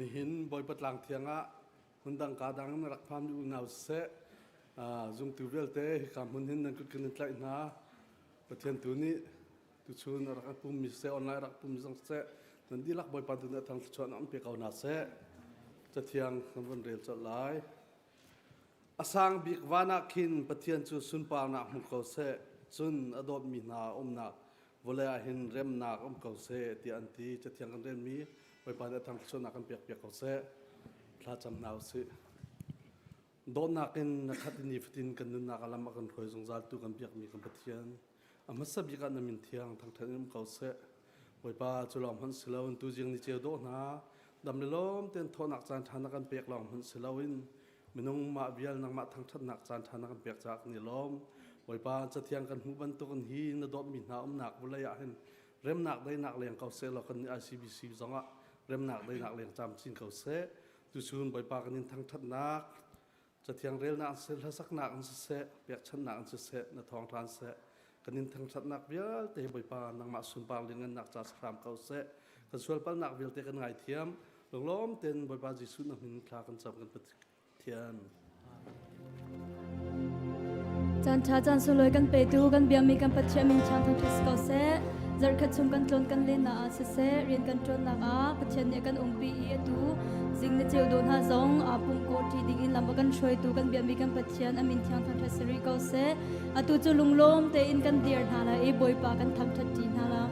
Nihin Bawipa tlang thiang ah hmundang ka dang na rak phan mi unau siseh zumtu vialte hika hmun hin nan kut kan in tlaih hna. Pathian tu nih tuchun a rak pum mi siseh online rak pum zong siseh nan dihlak Bawipa tu nih a thang thluachuah an pe ko hna seh. Cathiang kan vun rel colh lai. A sang bik van ah khin Pathian cu sunparnak hmu ko seh, cun a dawtmi hna umnak vawlei ah hin remnak um ko seh tiah an ti. Cathiang kan relmi Bawipa nih a thang thluachuahnak kan pek piak ko seh. Thlacam hna usih. Dawtnak in na khat i nifatin kan nunnak a lam a kan hruai zungzal tu kan biakmi kan Pathian. A hmasa bik ah na min thiang thangṭhat in um ko seh. Bawipa cu lawng hmanh si loin tuzing ni ceu dawh hna dam le lawm tein thawhnak caan ṭha na kan pek lawng hmanh si loin minung mah vial nangmah thangṭhatnak caan ṭha na kan pek caah kan i lawm. Bawipa cathiang kan hmuh bantukin hi na dawtmi hna umnak vawlei ah hin remnak daihnak leng ko seh law kan nih ICBC zongah remnak daihnak leng camcin ko seh. Tuchun Bawipa kan in thangṭhatnak Cathiang relnak in siseh, hlasaknak in siseh, pekchanhnak in siseh, na thawngṭha in siseh, kan in thangṭhatnak vialte Bawipa nangmah sunpar lianngannak ca si hram ko seh. Kan sualpalnak vialte kan ngaithiam. Lunglawm tein Bawipa Jesuh na min thla kan cam kan Pathian. Caan ṭha caan sunglawi kan petu kan biakmi kan Pathian min thiang thangṭhat si ko seh. Zarhkhat chung kan tlawn kan lennak ah siseh, rian kan ṭuannak ah Pathian nih a kan umpi i atu zing na ceu dawh hna zong aa pumh kawh ṭi ding in lam a kan hruaitu kan biakmi kan Pathian a min thiang thangṭhat si rih ko seh. Atu cu lunglawm tein kan dir hna lai i Bawipa kan thangṭhat ṭi hna lai.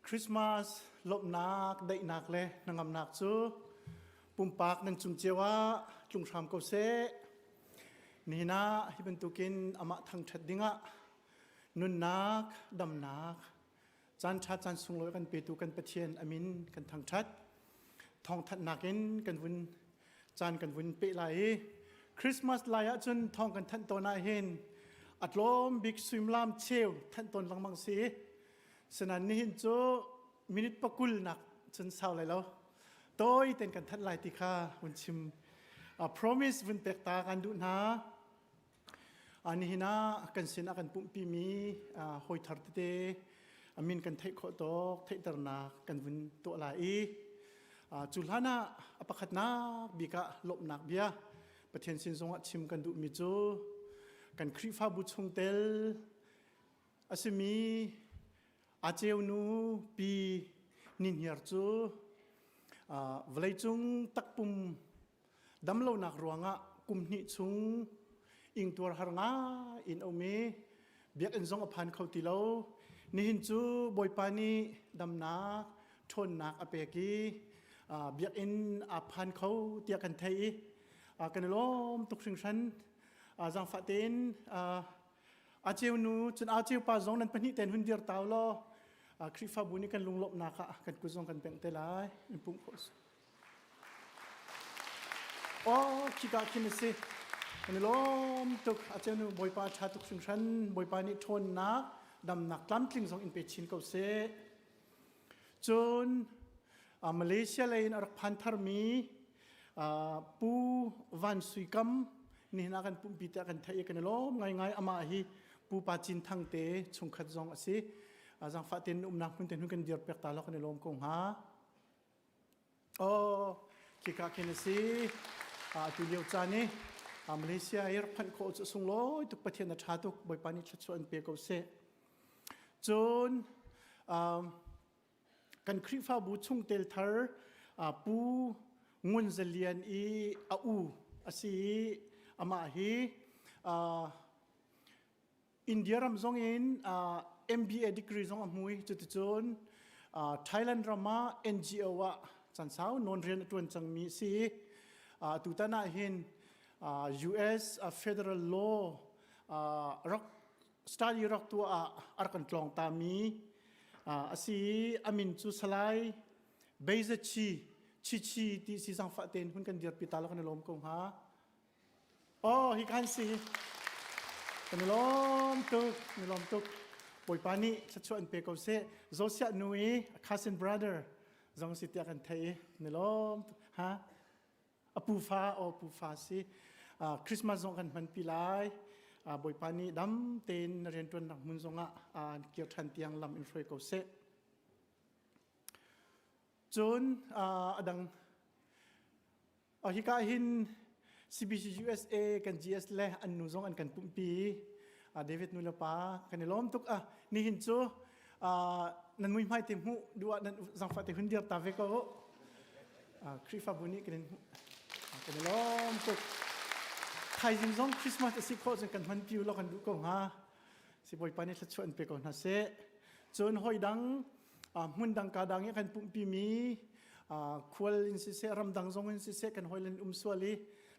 Christmas lawmhnak, daihnak le hnangamnak cu pumpak nan cung cio ah tlung hram ko seh. Nihin ah hi bantukin amah thangṭhat dingah nunnak, damnak, caan ṭha caan sunglawi kan petu kan Pathian amin kan thangṭhat. Thawngthanhnak in kan vun caan kan vun peh lai i Christmas lai ahcun thawng kan thanh tawn ahhin a tlawm bik suimilam cheu thanh tawn lengmang si. Sinain nihin cu minute pakul nak cun sau lai lo. Tawi ten kan thanh lai ti kha vun chim promise vun pek ta kan duh hna. Nihin ah kan sin ah kan pumhpi mi hawi thar tete min kan theih khawh tawk theihternak kan vun tuah lai i cu hlan ah a pakhatnak bik ah lawmhnak bia Pathian sin zongah chim kan duhmi cu kan Khrihfabu chungtel a simi a ceunu pi nihniar cu vawleicung takpum damlonak ruangah kum hnih chung ingtuar har ngai in a um i biakinn zong a phan kho ti lo. Nihin cu Bawipa nih damnak ṭhawnnak a pek i biakinn a phan kho tiah kan theih i kan i lawm tuk hringhran. Zaangfah tein a ceu nu cun a ceu pa zong nan pahnih ten hun dir tau law Khrihfabu nih kan lunglawmhnak ah kan kut zong kan bengh te lai. In pumh khawh Oh, khika khin a si. Kan i lawm tuk. A cenu Bawipa ṭha tuk hringhran. Bawipa nih ṭhawnnak, damnak tlamtling zong in pe chin ko seh. Cun Malaysia lei in a rak phan tharmi Pu Van Sui Kam nihin ah kan pumpi tiah kan theih i kan i lawm ngaingai. Amah hi Pu Pa Cin Thang te chungkhat zong a si. Zaangfah tein umnak hmun te hun kan dir pek ta law kan i lawm ko hnga. Oh, khika khin a si. Atu lio caan i Malaysia i rak phanh khawh cu sunglawi tuk Pathian a ṭha tuk Bawipa nih thluachuah an pe ko seh. Cun kan Khrihfabu chungtel thar Pu Ngun Za Lian i a u a si i amah hi India ram zong in MBA degree zong a hmu i cuticun Thailand ram ah NGO ah chan sau nawn rian a tuan cangmi a si i tutan ah hin US federal law rak study rak tuah ah a rak kan tlawng tami a si i a min cu Salai Beizachi Chichi ti si zangfah tein hun kan dirpi ta lo kan i lawm ko hnga. Oh, hi kan si. Kan i lawm tuk, kan i lawm tuk. Bawipa nih thluachuah an pe ko seh. Josiah nu i a cousin brother zong si tiah kan theih i kan i lawm tuk. Ha? A pufa, oh pufa si. Uh, Christmas zong kan hmanpi lai. Uh, Bawipa nih dam tein na rianṭuannak hmun zongah uh, kir ṭhan tiang lam in hruai ko seh. Cun uh, a dang Hika hin CBC USA kan GS le an nu zong an kan pumhpi. David nu le pa kan i lawm tuk. Nihin cu nan muihmai te hmuh duh ah nan zangfah te hun dir ta ve ko. Khrihfabu nih kan in hmuh. Kan i lawm tuk. Thaizing zong Christmas a si khawh cun kan hman piu lo kan duh ko hnga. Si Bawipa nih thluachuah an pe ko hna seh. Cun hawi dang hmun dang ka dang i kan pumhpimi khual in siseh ramdang zong in siseh kan hawi len um sual i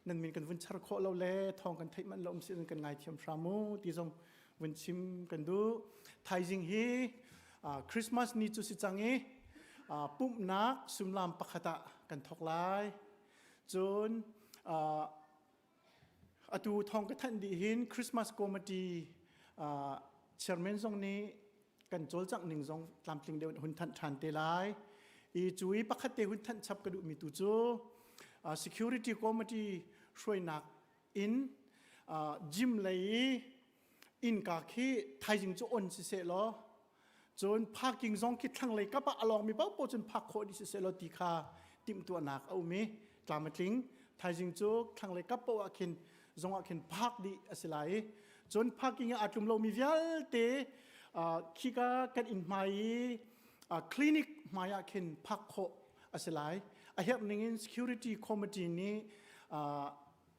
nan min kan vun char khawh lo le thawng kan theih manh lo um si kan ngaithiam hram mu ti zong vun chim kan duh thaizing hi Christmas ni cu si cang i pumhnak sumlam pakhat ah kan thawk lai cun atu thawng ka thanh dih hin Christmas committee chairman zong nih kan cawlcangh ning zong tlamtling deuh in hun thanh ṭhan te lai. I cu i pakhat te hun thanh chap ka duhmi tu cu security committee hruainak in gym lei i innka khi thaizing cu on si seh law cun parking zong khi thlanglei kap ah a lawngmi paohpaoh cun park khawh dih si seh law ti kha timhtuahnak a um i tlam a tling thaizing cu thlanglei kap paoh ah khin zong ah khin park dih a si lai i cun parking ah aa tlum lomi vialte khika kan inn hmai i clinic hmai ah khin park khawh a si lai a herh ning in security committee nih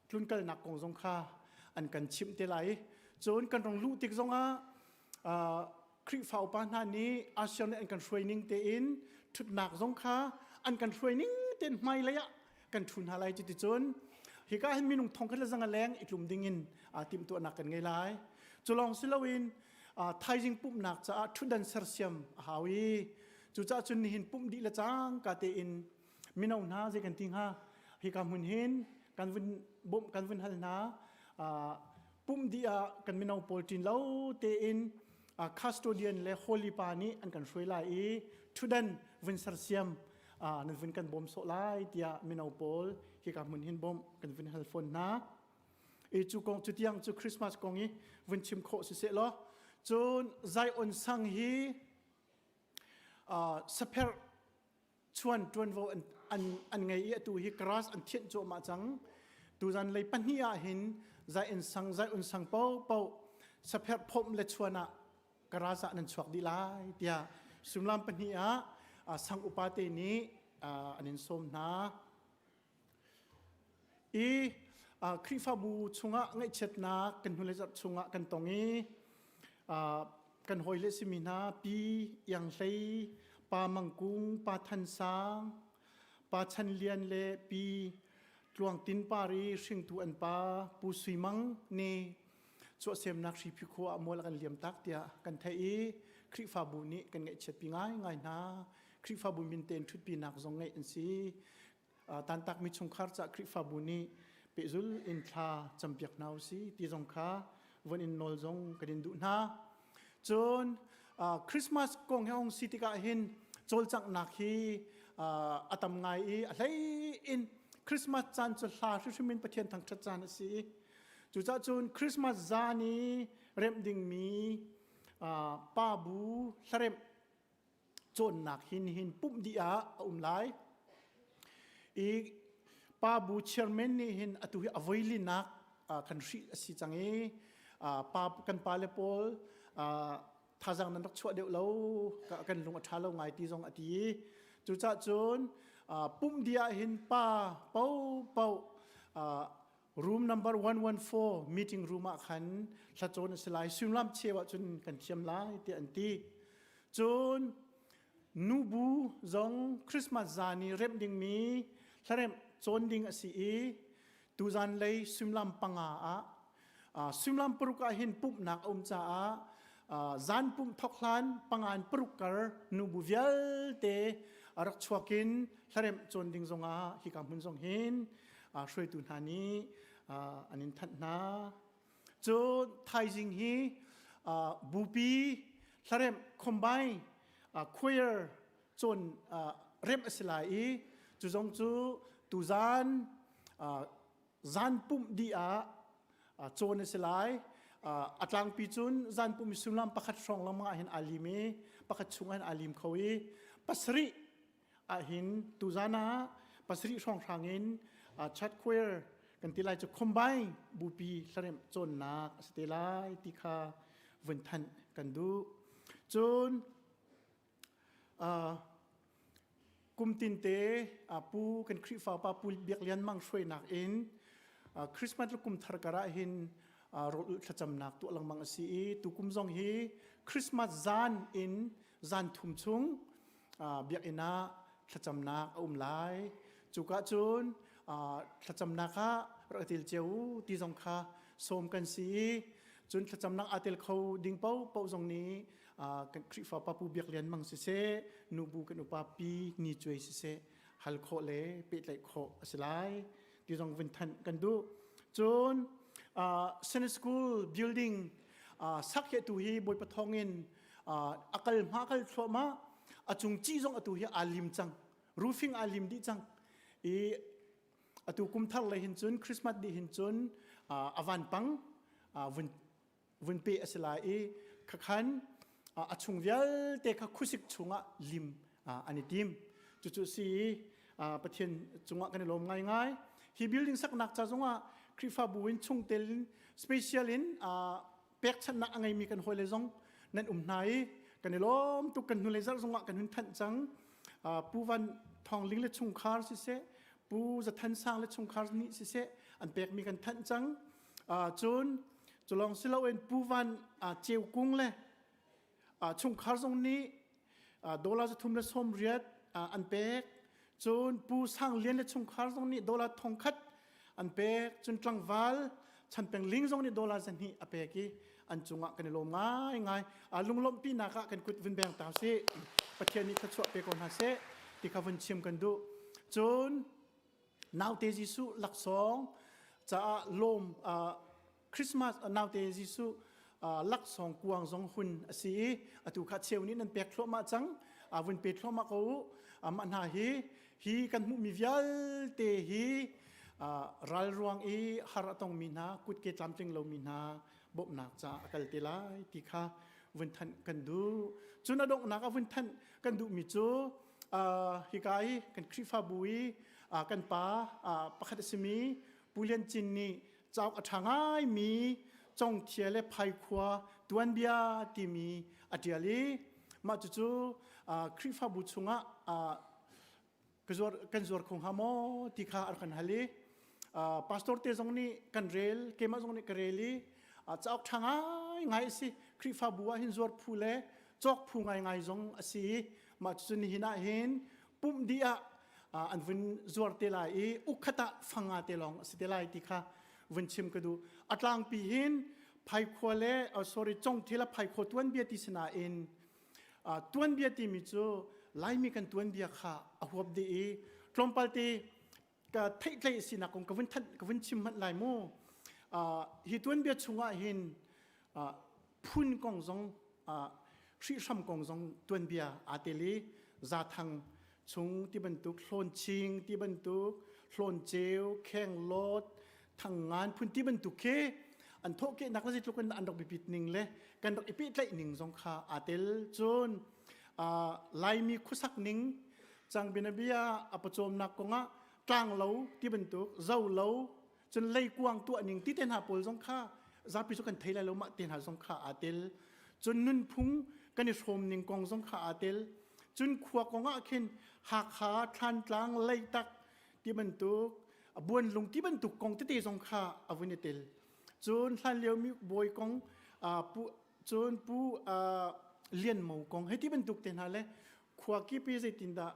tlunkalnak kong zong kha an kan chimh te lai cun kan rong luh tik zongah. Khrihfa upa hna nih ASEAN nih an kan hruai ning tein ṭhutnak zong kha an kan hruai ning tein hmailei ah kan ṭhu hna lai cuticun hika hin minung thongkhat le zanga leng i tlum ding in timhtuahnak kan ngei lai. Cu lawng si loin thaizing pumhnak caah ṭhutdan sersiam a hau i cucaah cun nihin pumh dih le cangka tein mino hna zei kan ti hnga hika hmun hin kan vun bawmh kan vun hal hna pumh dih ah kan mino pawl ṭin lo tein custodian le holy pa nih an kan hruai lai i ṭhutdan vun sersiam nan vun kan bawm sawh lai tiah mino pawl hika hmun hin bawmh kan vun hal fawn hna. I cu kong cu tiang cu Christmas kong i vun chim khawh si seh law cun Zion sang hi sapherh chuan ṭuanvo an, an, an ngei i atu hi grass an thianh cuahmah cang. Tuzan lei pahnih ah hin Zion sang Zion sang paohpaoh sapherh phomh le chuan ah garage ah nan chuak dih lai tiah suimilam pahnih ah sang upa te nih an in sawm hna. I Khrihfabu chungah ngaihchiatnak kan hnulei zarh chungah kan tong i kan hawile simi hna Pi Iang Hlei, Pa Mang Kung, Pa Than Sang, Pa Chan Lian le Pi Tluang Tin Par i hringtu an pa Pu Sui Mang nih chuahsemnak hriphi khua ah mual a kan liam tak tiah kan theih i Khrihfabu nih kan ngaihchiatpi ngaingai hna. Khrihfabu min tein ṭhutpinak zong ngeih an si. Tantakmi chungkhar caah Khrihfabu nih pehzul in thla campiak hna usih ti zong kha von in nawl zong kan in duh hna. Cun Christmas kong he hong si tikah hin cawlcanghnak hi a tam ngai i a hlei in Christmas caan cu hla hrimhrim in Pathian thangṭhat caan a si i cucaah cun Christmas zan i remh dingmi pa bu hlaremh cawnnak hin hin pumh dih ah a um lai. I pa bu chairman nih hin atu hi a voilinak kan hrih a si cang i pa kan pale pawl thazaang nan rak chuah deuh lo kan lung a ṭha lo ngai ti zong a ti i cucaah cun pumh dih ah hin pa paohpaoh room number 114 meeting room ah khan hlacawn a si lai suimilam cheu ah cun kan thiam lai tiah an ti cun nubu zong Christmas zan i remh dingmi hlaremh cawn ding a si i tuzan lei suimilam panga ah suimilam paruk ah hin pumhnak a um caah zan pumh thok hlan pangan paruk kar nubu vialte a rak chuak in hlaremh cawn ding zongah hika hmun zong hin hruaitu hna nih an in thanh hna. Cun thaizing hi bupi hlaremh combine choir cawn remh a si lai i cu zong cu tuzan zan pumh dih ah cawn a si lai. A tlangpi cun zan pumh sullam pakhat hrawng lengmang ah hin aa lim i pakhat chung ah hin aa lim kho i pasarih ahhin tuzan ah pasarih hrawnghrang in chat choir kan ti lai cu combine bupi hlaremh cawnnak a si te lai ti kha vun thanh kan duh. Cun kum tinte pu kan Khrihfa pa Pu Biak Lian Mang hruainak in Christmas le kum thar kar ah hin rawl ulh thlacamnak tuah lengmang a si i tukum zong hi Christmas zan in zan thum chung biakinn ah thlacamnak a um lai. Cuka cun thlacamnak ah rak i tel cio u ti zong kha sawm kan si i cun thlacamnak aa tel kho ding paohpaoh zong nih kan Khrihfa Papu Biak Lian Mang siseh, nubu kan upa Pi Ni Cuai siseh hal khawh le pehtlaih khawh a si lai ti zong vun thanh kan duh. Cun Sunday School building sak hi atu hi Bawipa thawngin a kal hma kal thluahmah a cung ci zong atu hi aa lim cang roofing aa lim dih cang i atu kum thar le hin cun Christmas dih hin cun a vanpang vun vun pe a si lai i khakhan a chung vialte kha khuasik chungah lim an i tim cucu si Pathian cungah kan i lawm ngaingai hi building saknak ca zongah Khrihfabu in chungtel in special in pekchanhnak a ngeimi kan hawile zong nan um hna i kan i lawm tuk kan hnulei zarh zongah kan hun thanh cang Pu Van Thawng Ling le chungkhar siseh Pu Zathan Sang le chungkhar nih siseh an pekmi kan thanh cang cun culong siloin Pu Van Ceu Kung le. Chungkhar zong nih dollar 380 an pek. Cun Pu Sang Lian le chungkhar zong nih dollar 1000 an pek. Cun tlangval Chan Peng Ling zong nih dollar 200 a pek i an cungah kan i lawm ngaingai. Lunglawmhpinak ah kan kut vun beng ta sih. Pathian nih thluachuah pe ko hna seh ti kha vun chim kan duh. Cun naute Jesuh laksawng caah lawm Christmas naute Jesuh laksawng kuang zong hun a si i atu kha cheu nih nan pek thluahmah cang vun pe thluahmah ko u mah hna hi hi kan hmuhmi vialte hi ral ruang i har a tongmi hna kutke tlamtling lomi hna bawmhnak caah a kal te lai ti kha vun thanh kan duh cun a donghnak ah vun thanh kan duhmi cu hika i kan Khrihfabu i kan pa pakhat a simi Pu Lian Cin nih cauk a ṭha ngaimi Congthia le Phaikhua tuanbia timi a ṭial i mah cucu Khrihfabu chungah kan zuar kho hnga maw ti kha a rak kan hal i pastor te zong nih kan rel keimah zong nih ka rel i cauk ṭha ngaingai a si Khrihfabu ah hin zuar phu le cawk phu ngaingai zong a si i mah cucu nihin ah hin pumh dih ah an vun zuar te lai i ukkhat ah fanga te lawng a si te lai ti kha vun chim ka duh a tlangpi hin phaikhua le sorry congthil a phaikhua tuanbia ti sinain tuanbia timi cu laimi kan tuanbia kha a huap dih i tlawmpal te ka theihtlei sinak kong ka vun thanh ka vun chim hmanh lai mu hi tuanbia chungah hin phun kong zong hrihhram kong zong tuanbia aa tel i zathang chung ti bantuk hlawnching ti bantuk hlawnceu khenglawt thangngan phun ti bantuk khi an thawhkehnak le zeitluk in an rak biapit ning le kan rak i pehtlaih ning zong kha aa tel cun Laimi khuasak ning cang bianabia a pawcawmnak kongah tlanglo ti bantuk zolo cun leikuang tuah ning ti te hna pawl zong kha zapi cu kan thei lai lo mah te hna zong kha aa tel cun nunphung kan i hrawm ning kong zong kha aa tel cun khua kong ah khin Hakha Thlantlang Leitak ti bantuk Buanlung ti bantuk kong tete zong kha a vun i tel cun hlanlio mi bawi kong pu cun pu Lian Mo kong hei ti bantuk te hna le khua kip i zeitindah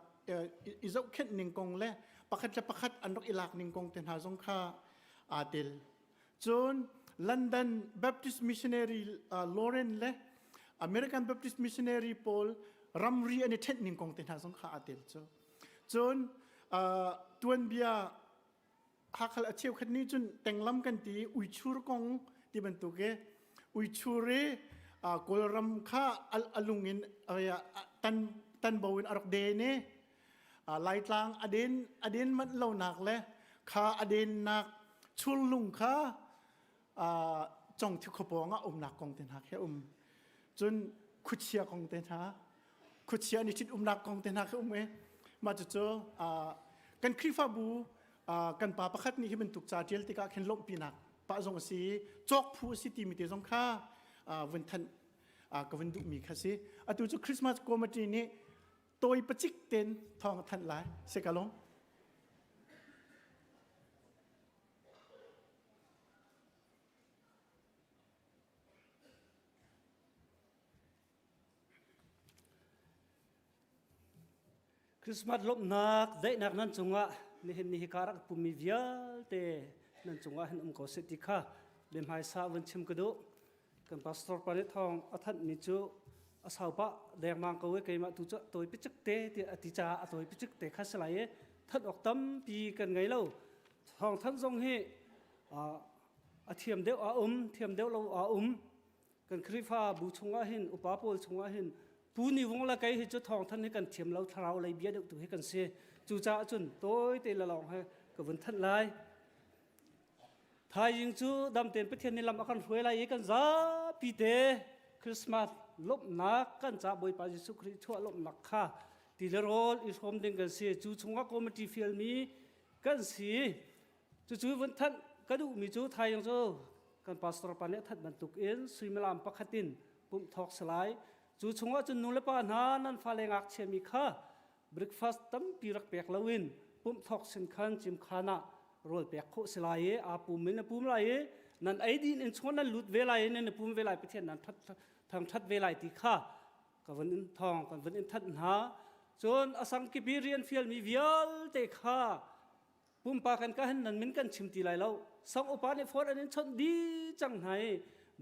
i zohkhenh ning kong le pakhat le pakhat an rak i lak ning kong te hna zong kha aa tel. Cun London Baptist Missionary Lauren le American Baptist Missionary pawl ramri an i ṭhenh ning kong te hna zong kha aa tel cu. Cun tuanbia Hakhal a cheukhat nih cun tenglam kan ti uichur kong ti bantuk i uichur i Kawlram kha a lung in tan tanbo in a rak den i Laitlang a den a den manh lonak le kha a dennak churlung kha congthi khuapawng ah umnak kong te hna khi a um cun khuachia kong te hna khuachia nih ṭhit umnak kong te hna khi um i mah cucu kan Khrihfabu kan pa pakhat nih hi bantuk ca ṭial tikah khin lawmhpinak pah zong a si i cawk phu a si timi te zong kha vun thanh ka vun duhmi kha si atu cu Christmas committee nih tawi pacik ten thawng a thanh lai se ka lawm Christmas lawmhnak daihnak nan cungah nihin ni hika rak pummi vialte nan cungah hin um ko seh ti kha biahmaisa vun chim ka duh. Kan pastor pa nih thawng a thanhmi cu a sau pah dengmang ko i keimah tu cu tawi picik te tiah a ti caah a tawi picik te kha si lai i thanh awk tampi kan ngei lo. Thawng thanh zong hi a thiam deuh a um, thiam deuh lo a um. Kan Khrihfa bu chungah hin upa pawl chungah hin pu ni vung la kei hi cu thawng than hi kan thiam lo thlarau lei bia deuh tu hi kan si cucaah cun tawi te la lawng he ka vun thanh lai thaizing cu damten Pathian nih lam a kan hruai lai i kan zapi te Christmas lawmhnak kan ca Bawipa Jesuh Khrih chuah lawmhnak kha ti le rawl i hrawm ding kan si cu chungah committee fialmi kan si Cucu vun thanh ka duhmi cu thaizing cu kan pastor pa nih a thanh bantuk in suimilam pakhat in pumh thawk si lai. Cu chungah cun nu le pa hna nan fale ngakchiami kha breakfast tampi rak pek loin pumh thawk sin khan cimkhan ah rawl pek khawh si lai i aa pum in a pum lai i nan ei din in chung nan lut ve lai i nan i pum ve lai Pathian nan thangṭhat ve lai ti kha. ka vun in thawng kan vun in thanh hna. Cun a sangkipi rian fialmi vialte kha pumpak kan ka hin nan min kan chim ti lai lo. Sang upa nih phone an in chawnh dih cang hna i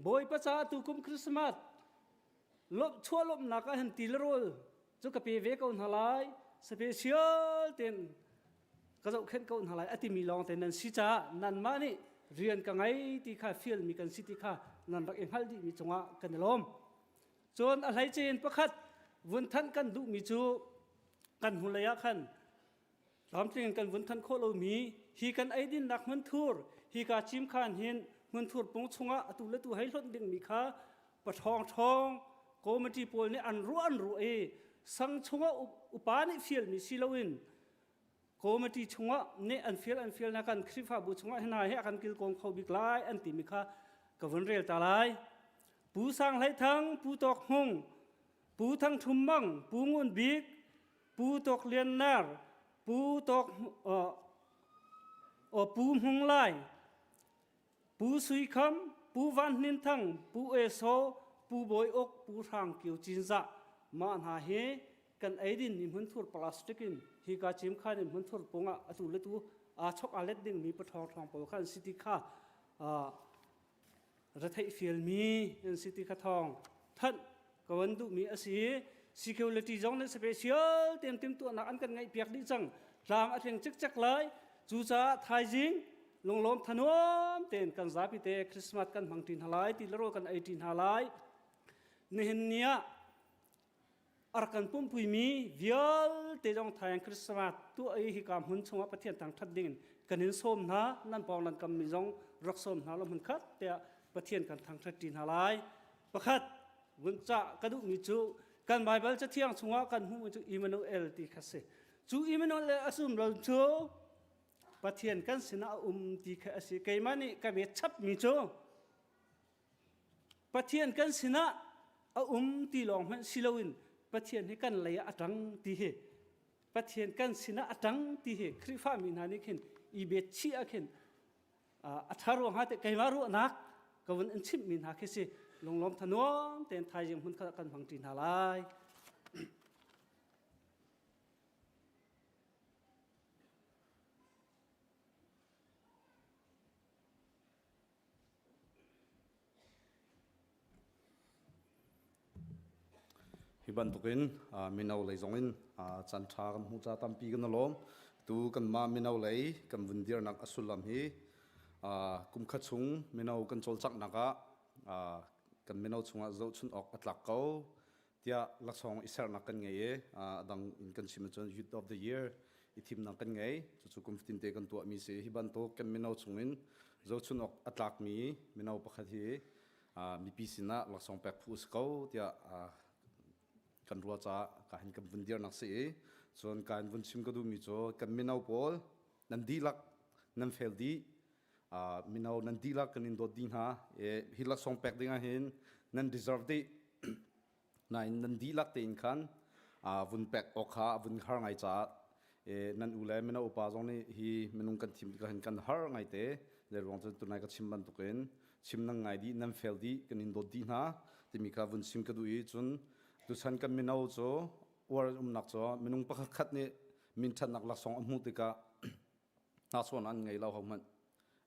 Bawipa caah tukum Christmas lawmh chuah lawmhnak ah hin ti le rawl cu ka pe ve ko hna lai special ten ka zohkhenh ko hna lai a timi lawng te nan si caah nanmah nih rian ka ngei ti kha fialmi kan si ti kha nan rak i hngalh dihmi cungah kan i lawm. Cun a hleice in pakhat vun thanh kan duhmi cu kan hnulei ah khan tlamtling in kan vun thanh khawh lomi hi kan eidinnak hmunthur hi ka cim khan hin hmunthur pung chungah atu le tu hei hlonh dingmi kha paṭhawng ṭhawng committee pawl nih an ruah an ruah i sang chungah upa nih fialmi si loin committee chungah nih an fial an fial na kan Khrihfabu chungah hna hi a kan kilkawm kho bik lai an timi kha ka vun rel ta lai. Pu Sang Hlei Thang, Pu Tawk Hmung, Pu Thang Thum Mang, Pu Ngun Bik, Pu Tawk Lian Nar, Pu Tawk uh, Pu Hmung Lai, Pu Sui Kham, Pu Van Hnin Thang, Pu Eso, Pu Bawi Uk, Pu Hrang Kio Cinzah mah hna hi kan eidin mi hmunthur plastic in hi ka cim khan in hmunthur pung ah atu le tu aa chok aa let ding mi pathawng thawng pawl kha an si ti kha retheih fialmi an si ti kha thawng thanh ka van duhmi a si security zong nih special tein timhtuahnak an kan ngeihpiak dih cang tlang a tling cikcek lai cucaah thaizing lunglawm thanuam tein kan zapi te Christmas kan hmang ṭi hna lai ti le rawl kan ei ṭi hna lai nihin ni ah a rak kan pumpuimi vialte zong thaizing Christmas tuah i hika hmun chungah Pathian thangṭhat dingin kan in sawm hna nan pawng nan kammi zong rak sawm hna law hmun khat tiah Pathian kan thangṭhat ṭi hna lai pakhat vun cah ka duhmi cu kan Baibal cathiang chungah kan hmuhmi cu Emmanuel ti kha si cu Emmanuel a sum lo cu Pathian kan sinah a um ti kha a si keimah nih ka bet chapmi cu Pathian kan sinah a um ti lawng hmanh si loin Pathian hi kan lei ah a ṭang ti hi Pathian kan sinah a ṭang ti hi Khrihfa mi hna nih khin i bet chih ah khin a ṭha ruang ha te keimah ruahnak ka vun in chimhmi hna khi si lunglawm thanuam tein thaizing hmun kha kan hmang ṭi hna lai. Hi bantukin mino lei zongin caan ṭha kan hmuh ca tampi kan i lawm. Tu kanmah mino lei kan vun dirnak a sullam hi kum khat chung mino kan cawlcanghnak ah kan mino chungah zohchun awk a tlak ko tiah laksawng i sernak kan ngei i a dang in kan chim ahcun Youth of the Year i thimnak kan ngei. Cucu kum fatin te kan tuahmi si. Hi bantuk kan mino chungin zohchun awk a tlakmi mino pakhat hi mipi sinah laksawng pek phu si ko tiah kan ruah caah ka hin kan vun dirnak si i cun ka in vun chim ka duhmi cu kan mino pawl nan dihlak nan fel dih mino nan dihlak kan in dawt dih hna hi laksawng pek ding ah hin nan deserve dih Nain nan dihlak tein khan vun pek awk kha a vun har ngai caah nan u le mino upa zong nih hi minung kan thim tikah hin kan har ngai te. Zei ruang cun tunai ka chim bantukin chim nan ngai dih, nan fel dih, kan in dawt dih hna timi kha vun chim ka duh i cun tuchan kan mino cu uar umnak cu minung pakhat khat nih min ṭhatnak laksawng a hmuh tikah hna an ngei lo hohmanh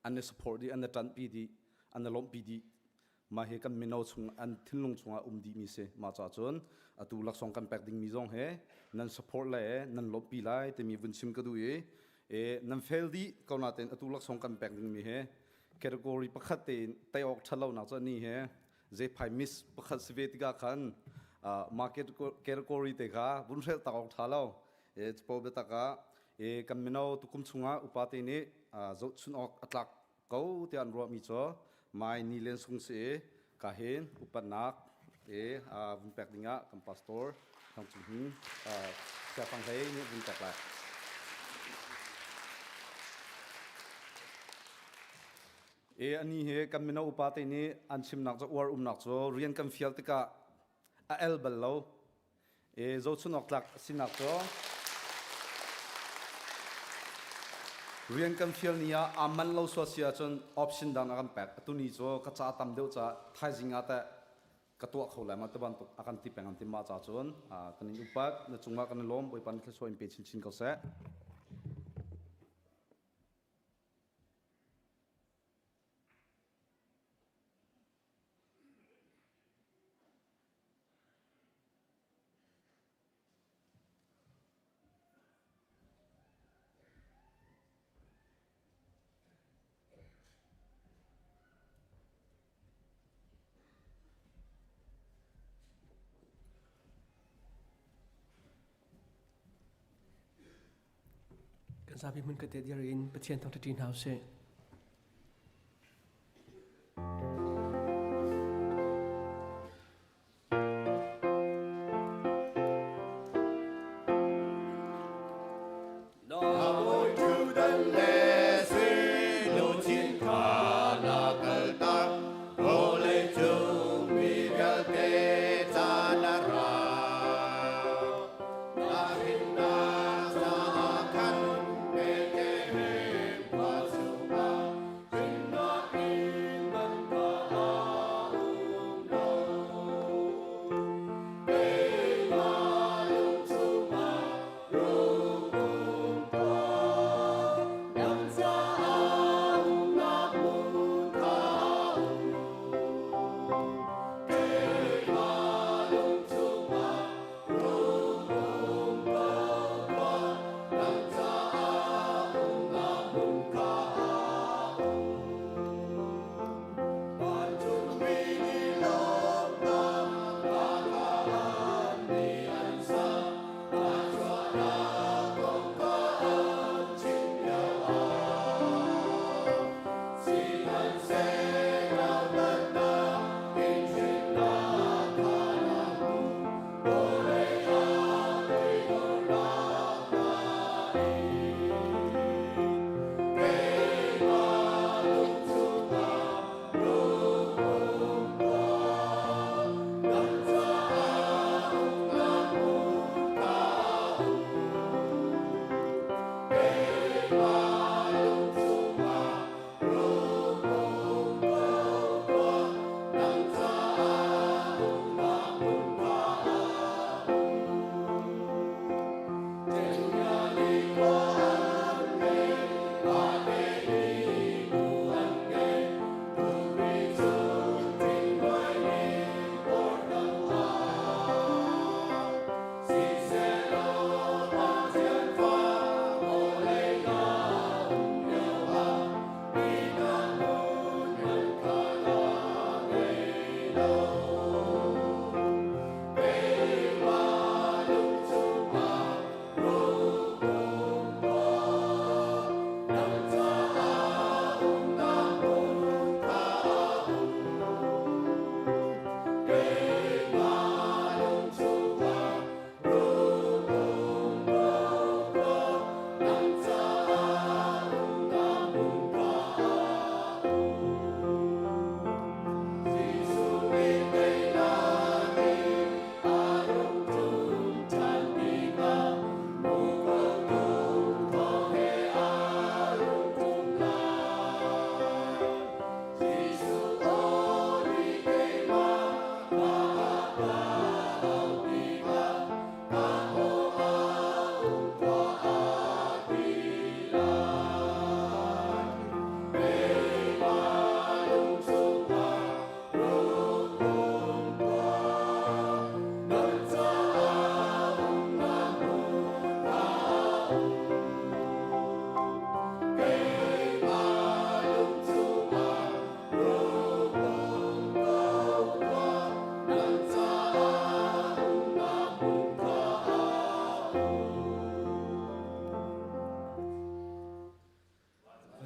an i support dih an i ṭanhpi dih an i lawmhpi dih mah hi kan mino chung an thinlung chungah um dihmi si mah caah cun atu laksawng kan pek dingmi zong he nan support le nan lawmhpi lai timi vun chim ka duh i e nan fail dih ko natein atu laksawng kan pek dingmi he category pakhat tein tei awk ṭhat lonak cu ani he zephai miss pakhat si ve tikah khan market category te kha vun hrelh tak awk ṭha lo E capo biatak ah e kan mino tukum chungah upa te nih zohchun awk a tlak ko tiah an ruahmi cu mai ni len sung si i ka hin upatnak e vun pek dingah kan pastor Thang Cung Hing Chia Fang Hlei nih vun pek lai. E ani he kan mino upa te nih an chimnak cu uar umnak cu rian kan fial tikah a el bal lo E zohchun awk tlak sinak cu rian kan fial ni ah aa manh lo sual si ahcun option dang a kan pek. Atu ni cu ka ca tam deuh caah thaizing ah teh Ka tuah kho lai ma te bantuk a kan ti peng an ti ma cha cun kan in upat na cungah kan i lawm. Bawipa nih thluachuah in pe chinchin ko seh. Kan zapi hmun ka te dir in Pathian thangṭhat hna usih.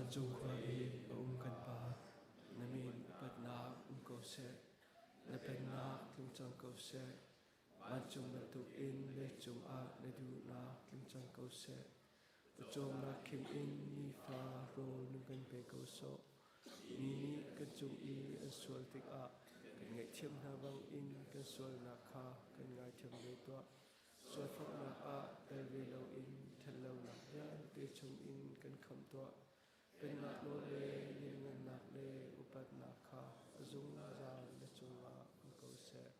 Vancung khua i a um kan Pa, na min upatnak um ko seh, na pennak tlung cang ko seh. Vancung bantukin leicung ah na duhnak tlung cang ko seh. Pawcawmnak khim in nifa rawl nu kan pe ko sawh. Mi nih kan cung i an sual tikah kan ngaihthiam hna bangin kan sualnak kha kan ngaithiam ve tuah. Sualfaknak ah tel ve loin ṭhatlonak vialte chungin kan khamh tuah. Pennak nawl le lianngannak le upatnak kha a zungzal na cungah um ko seh.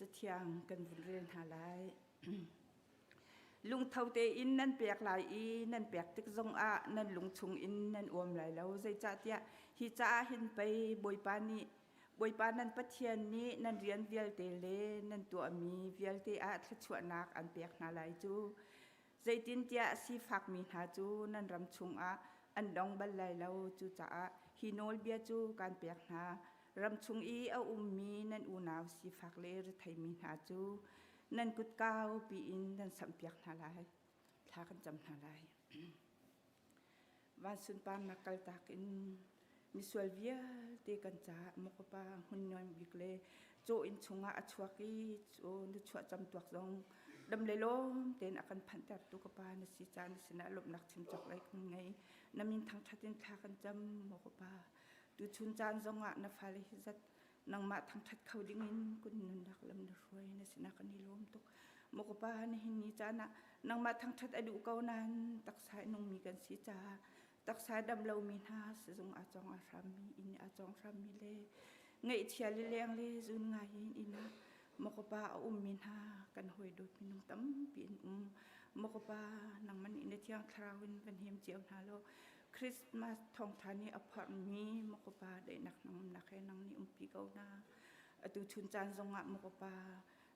Cathiang kan vun rel hna lai. Lungtho tein nan pek lai i nan pek tik zongah nan lung chungin nan uam lai lo. Zeicahtiah hi caah hin pei Bawipa nih Bawipa nan Pathian nih nan rian vialte le nan tuahmi vialte ah thluachuahnak an pek hna lai cu. Zeitintiah sifakmi hna cu nan ram chungah an dong bal lai lo. Cucaah hi nawlbia cu kaan pek hna. Ram chung i a ummi nan unau sifak le retheimi hna cu nan kut kau piin nan samhpiak hna lai. Thla kan cam hna lai. Van sunparnak kaltak in misual vialte kan caah mawkapa hmun nuam bik le caw inn chungah a chuak i caw na chuah cam tuak zong dam le lawm tein a kan phanhtertu ka pa na si caah na sinah lawmhnak chim cawk lai kan ngei. Na min thangṭhat in thla kan cam maw ka pa. Tuchun caan zongah na fale hi zat nangmah thangṭhat kho dingin kun nunnak lam na hruai na sinah kan i lawm tuk. Maw ka pa nihin ni caan ah nangmah thangṭhat a duh ko nain taksa i nungmi kan si caah taksa dam lomi hna sizung aa cawng aa hrammi inn aa cawng hrammi le ngaihchia le leng le zun ngai in inn ah maw ka pa a ummi hna kan hawi dawt minung tampi an um. Maw ka pa nangmah nih na thiang thlarau in van hem cio hna law Christmas thawngṭha nih a phorhmi maw ka pa daihnak nangnak he nang nih umpi ko hna. Atu chun caan zongah maw ka pa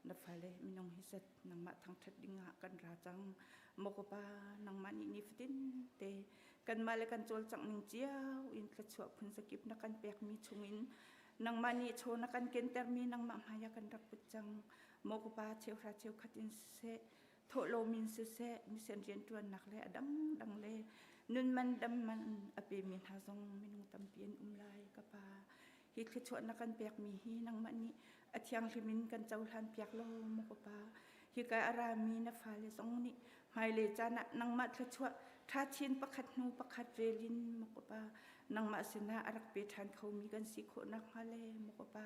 na fale minung hi zat nangmah thangṭhat dingah kan ra cang. Maw ka pa nangmah nih nifatin te kanmah le kan cawlcangh ning cio in thluachuah phun zakip na kan pekmi chungin nangmah nih chaw na kan kentermi nangmah hmai ah kan rak put cang. Maw ka pa cheuhra cheukhat in siseh thawhlawm in siseh mission rianṭuannak le a dangdang le nun man dam man a pemi hna zong minung tampi an um lai ka pa. Hi thluachuah na kan pekmi hi nangmah nih a thianghlim in kan cohlan piak law maw ka pa. Hika a rami na fale zong nih hmailei caan ah nangmah thluachuah ṭha chin pakhat hnu pakhat rel in maw ka pa nangmah sinah a rak pe ṭhan khomi kan si khawh nakhnga le maw ka pa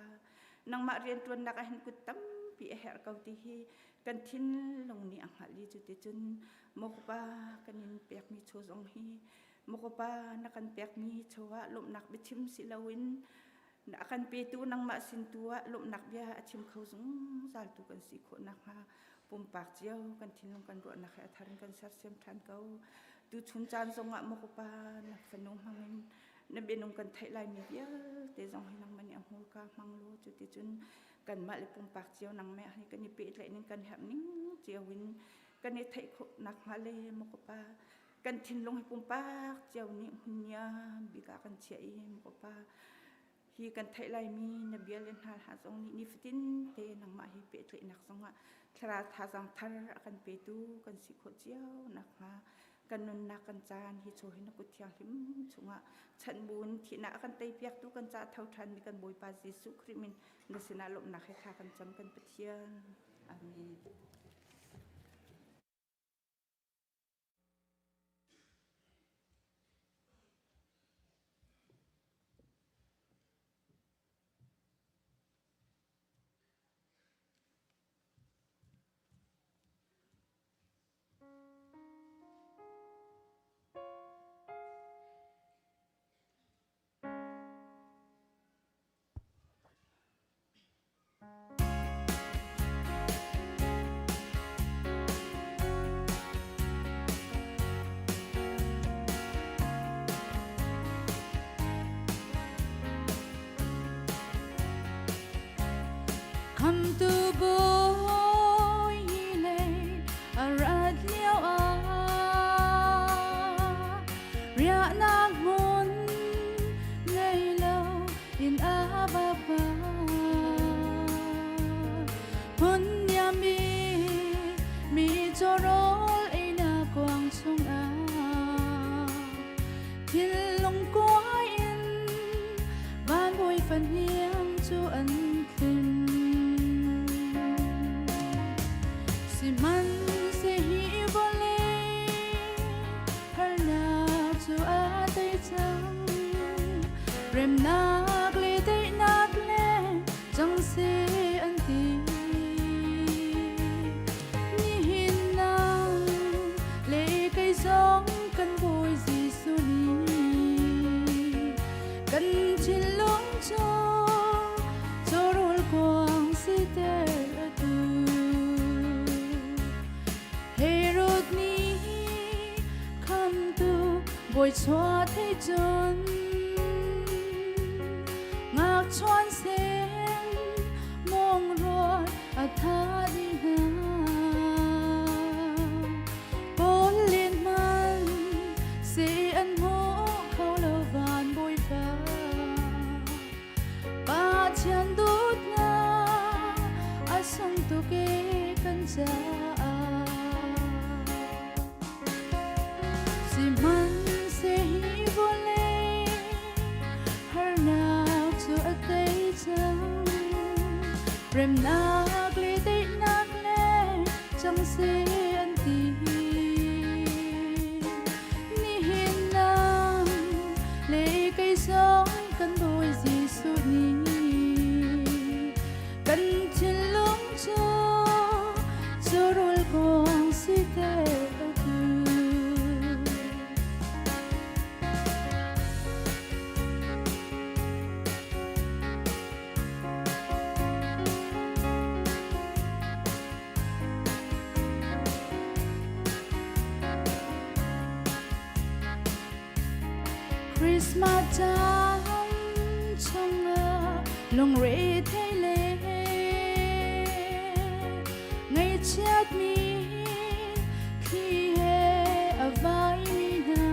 nangmah rianṭuannak ah hin kut tampi a herh ko ti hi kan thinlung nih a hngalh i cuticun maw ka pa kan in pekmi chaw zong hi maw ka pa na kan pekmi chaw ah lawmhnak biachim si loin a kan petu nangmah sin tu ah lawmhnak bia a chim kho zungzal tu kan si khawh nakhnga pumpak cio kan thinlung kan ruahnak he a thar in kan sersiam ṭhan ko. Tuchun caan zongah maw ka pa na fanu hmangin na bianung kan theih laimi vialte zong hi nangmah nih a hmurka hmang law cuticun kanmah le pumpak cio nangmah he kan i pehtlaih ning kan herh ning cio in kan i theih khawh nakhnga le maw ka pa kan thinlung hi pumpak cio nih hmunniam bik ah kan chiah i maw ka pa hi kan theih laimi na bia le hna hna zong nih nifatin te nangmah hi pehtlaihnak zongah thlarau thazaang thar a kan petu kan si khawh cio nakhnga kan nunnak kan caan hi chaw hi na kut thianghlim chungah chanh buin thihnak a kan teipiaktu kan ca tho ṭhanmi kan Bawipa Jesuh Khrih min na sinah lawmhnak he thla kan cam kan Pathian. Amen. Khamtu bawi lei a rat lio ah riahnak hmun ngei lo in a va pa hmun niam mi mi chawrawl einak kuang chungah thinlung kuai in van bawi fahniang cu an thlin sihmanhseh hi vawlei harnak cu a tei cang remnak le daihnak le cang seh an ti nihin nang le kei zong kan Bawi Jesuh nih kan thinlung cu chawhrawl kuang siter a duh. Bawi chua thei cun ngak chuan sen mong ruat a tha di hna. Paul len man si an hmu kho lo van bawipa. Pathian dawtnak a sung tuk i kan caah. Sihmanhseh hi vawlei harnak cu a tei cang. Remnak le daihnak le cang seh an ti. Nihin nang le kei zong kan Bawi Jesuh nih kan thinlung cu curul kong si te tu. Christmas caan chungah lungre thei le ngaihchiatmi thli he a vaimi hna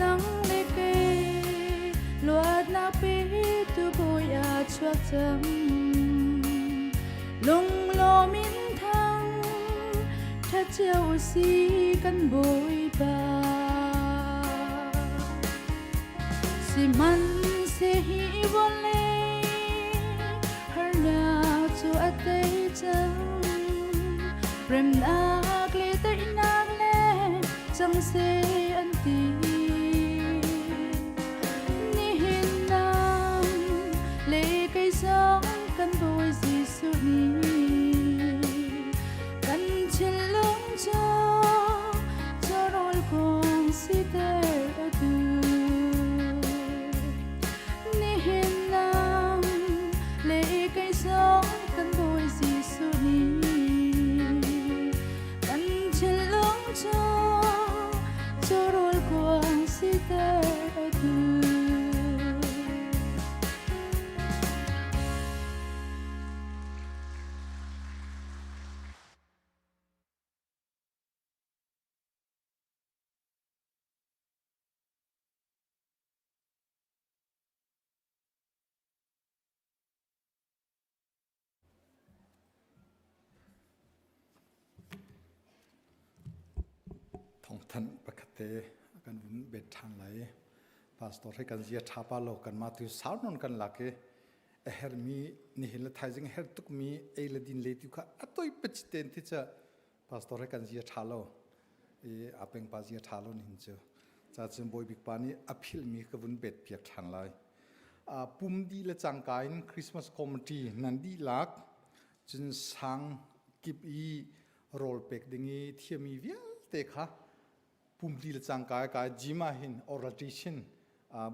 nang le kei luatnak petu bawi a chuak cang Lunglawm in thang ṭha cio si kan Bawipa. Sihmanhseh hi vawlei harnak cu a tei cang. Remnak le daihnak le cang seh an ti. Nihin nang le kei zong kan Bawi Jesuh nih kan thinlung cu cawrawl kong siter a duh. Nihin nang le kei zong kan Bawi Jesuh nih kan thinlung cu cawrawl kuang siter a duh. Thawngthanh pakhat te kan vun bet ṭhan lai. Pastor he kan zia ṭha pa lo kanmah tu sau nawn kan lak i a hermi nihin le thaizing a her tukmi ei le din le tu kha a toi pachit ten ti cha pastor he kan zia ṭha lo i a peng pa zia ṭha lo nihin cu ca cun bawi bik pa nih a philhmi ka vun bet piak ṭhan lai. Pum dih le cangka in Christmas committee nan dihlak cun sang kip i rawl pek ding i thiami vialte kha pum dih le cangka ka gym ah hin orientation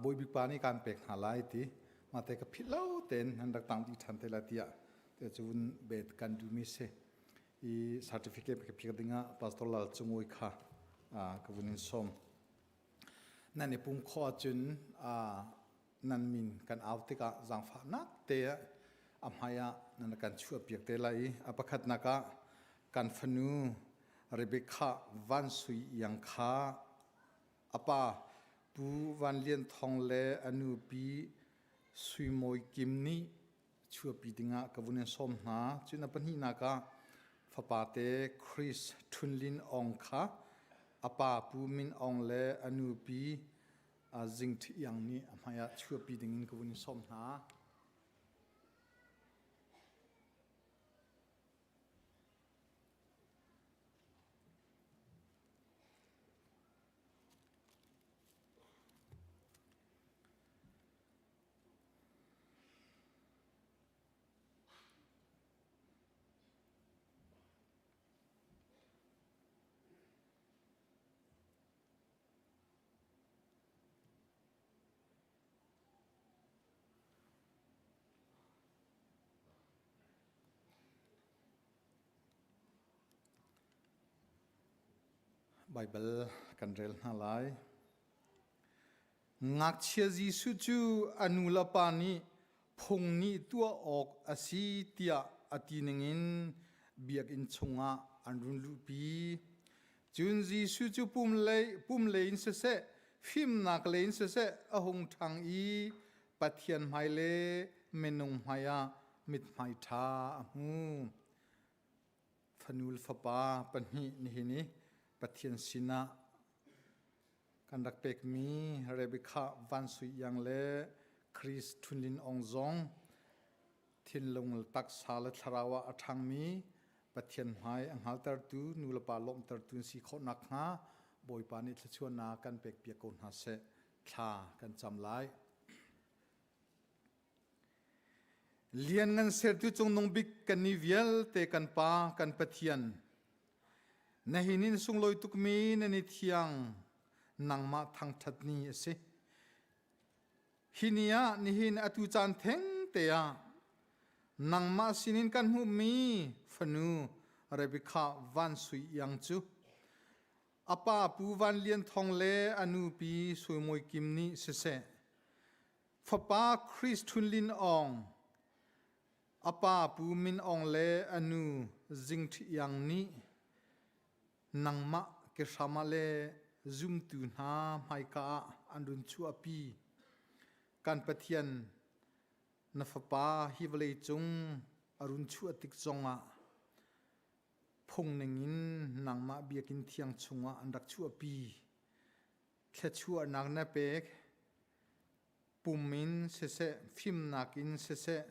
bawibik pa nih kan pek hna lai ti mate ka philh lo tein nan rak tang dih ṭhan te lai tiah te cun bet kan duhmi si i certificate ka pek dingah pastor Lal Cungui kha ka vun in sawm. Nan i pum khawh ahcun nan min kan au tikah zaangfahnak te a hmai ah nan kan chuahpiak te lai i a pakhatnak ah kan fanu Rebecca Van Sui Iang kha a pa Pu Van Lian Thong le a nupi Sui Mawi Kim nih chuahpi dingah ka vun in sawm hna. Cun a pahnihnak ah fapate Chris Htun Lin Aung kha a pa Pu Min Aung le a nupi Zing Ṭhi Iang nih a hmai ah chuahpi dingin ka vun in sawm hna. Baibal kan rel hna lai. Ngakchia Jesuh cu a nu le pa nih phung nih tuah awk a si tiah a ti ningin biakinn chungah an run luhpi. Cun Jesuh cu pum lei in siseh, fimnak lei in siseh a hung ṭhang i Pathian hmai le minung hmaiah mithmai ṭha a hmu. Fanu le fapa pahnih nihin i Pathian sinah kan rak pekmi Rebecca Van Sui Iang le Chris Thun Lin Aung zong thinlung taksa le thlarau ah a ṭhangmi Pathian hmai a hngaltertu nu le pa lawmhtertu an si khawh nakhnga Bawipa nih thluachuahnak kan pekpiak ko hna seh. Thla kan cam lai. Lianngan sertu cungnung bik kannih vialte kan Pa kan Pathian na hinin sunglawi tukmi na ni thiang nangmah thangṭhat ni a si. Hi ni ah nihin atu caan theng te ah nangmah sinin kan hmuhmi fanu Rebecca Van Sui Iang cu a pa Pu Van Lian Thong le a nupi Sui Mawi Kim nih siseh fapa Chris Thun Lin Aung a pa Pu Min Aung le a nu Zing Ṭhi Iang nih nangmah ke hram ah le zumtu hna hmaika ah an run chuahpi. Kan Pathian na fapa hi vawlei cung a run chuah tik zongah phung ningin nangmah biakinn thiang chungah an rak chuahpi. Thluachuahnak na pek, pum in siseh, fimnak in siseh,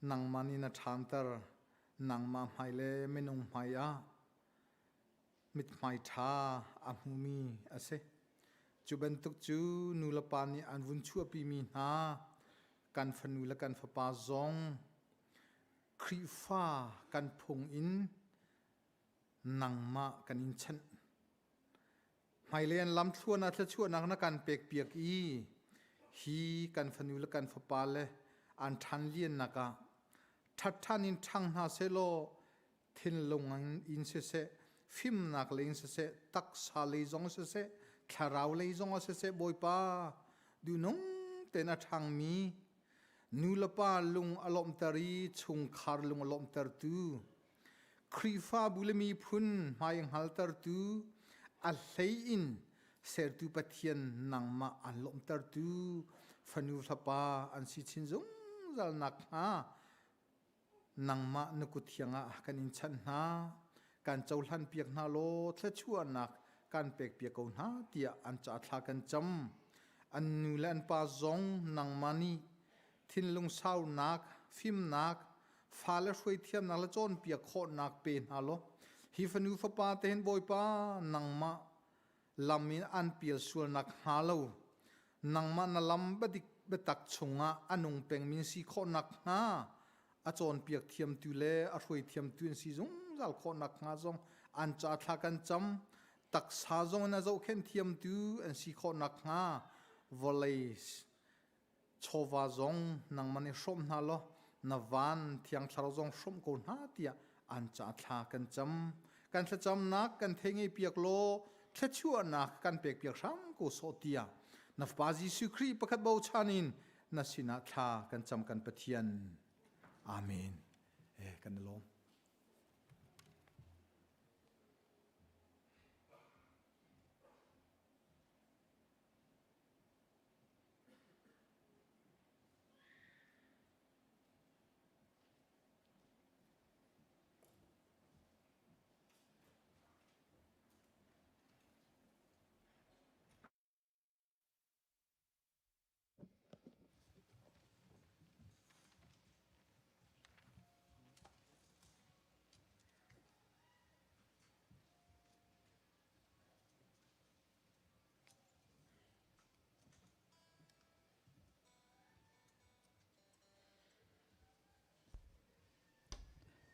nangmah nih na ṭhanter, nangmah hmai le minung hmai ah mithmai ṭha a hmumi a si. Cu bantuk cu nu le pa nih an vun chuahpimi hna kan fanu le kan fapa zong Khrihfa kan phung in nangmah kan in chanh. Hmailei an lamthluan ah thluachuahnak na kan pekpiak i hi kan fanu le kan fapa le an ṭhan liannak ah ṭhatṭhan in ṭhang hna sehlaw thinlung in siseh, fimnak lei in siseh, taksa lei zong siseh, thlarau lei zong ah siseh, Bawipa duhnung tein a ṭhangmi nu le pa lung a lawmhter i chungkhar lung a lawmhtertu Khrihfabu le miphun hmai hngaltertu, a hlei in sertu Pathian nangmah aan lawmhtertu fanu fapa an si chin zungzal nakhnga nangmah na kut thiang ah kan in chanh hna. Kan cohlan piak hna law thluachuahnak kan pek piak ko hna tiah an ca thla kan cam. An nu le an pa zong nangmah nih thinlung saunak, fimnak, fale hruai thiamnak le cawnpiak khawhnak pe hna law hi fanu fapa te hin Bawipa nangmah lam in an pial sualnak hnga lo nangmah na lam biadik biatak chungah a nung pengmi si khawhnak hnga a cawnpiak thiamtu le a hruai thiamtu an si zungzal khawhnak hnga zong an ca thla kan cam taksa zong in a zohkhenh thiamtu an si khawhnak hnga vawlei chawva zong nangmah nih hrawm hna law na van thiang thlarau zong hrawm ko hna tiah an ca thla kan cam kan thlacamnak kan thei ngei piak law thluachuahnak kan pek piak hram ko sawh tiah na fapa Jesuh Khrih pakhat bochan in na sinah thla kan cam kan Pathian amen eh kan i lawm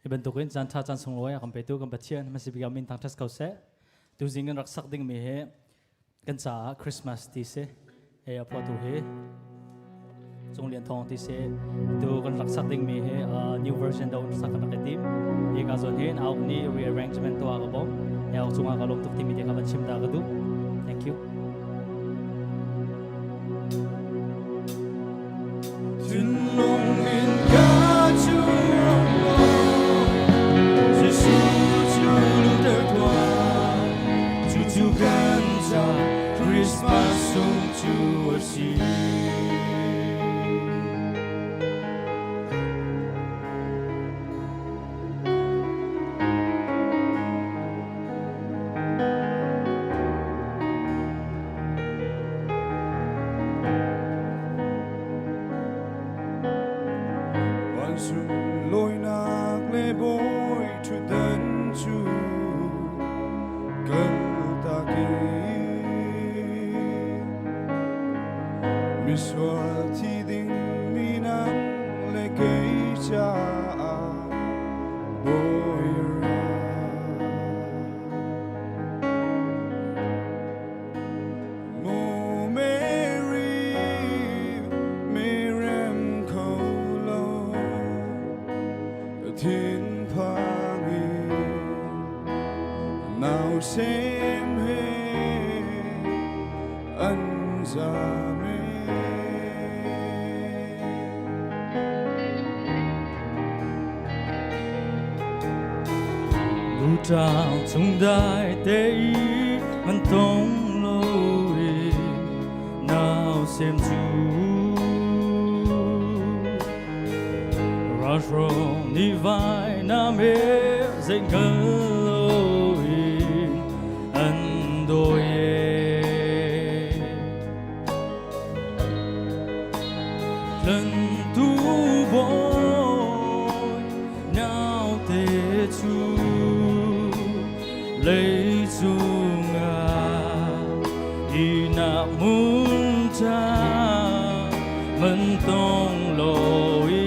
Hi bantukin caan ṭha caan sunglawi a kan petu kan Pathian hmasabik ah min thangṭhat ko seh. Tuzing kan rak sak dingmi hi kan caah Christmas ti si. Hei a phuahtu hi Cung Lian Thawng ti si. Tu kan rak sak dingmi hi new version do sak kan rak i tim. Hi ka zawn hin auk nih rearrangement tuah ka bawm. cungah ka lawm tuk timi te kha van chim ta ka duh. Thank you. Thinlung in ka cu Jesuh cu luter tuah cucu kan ca Christmas sung cu a si. Lawinak le bawi ṭhutdan cu kaltak i misual thi ding mi nang le kei caah bawi ra. Mu Mary, Miriam kho lo, thinphang in nausem he an zam e. Lutang chung dai te i man tong lo i nau sem chu ra rong ni vai na me dạy ngân lo i an đôi e lần tu bồi nau te chu lấy chungah i nak mun cha man tong loi.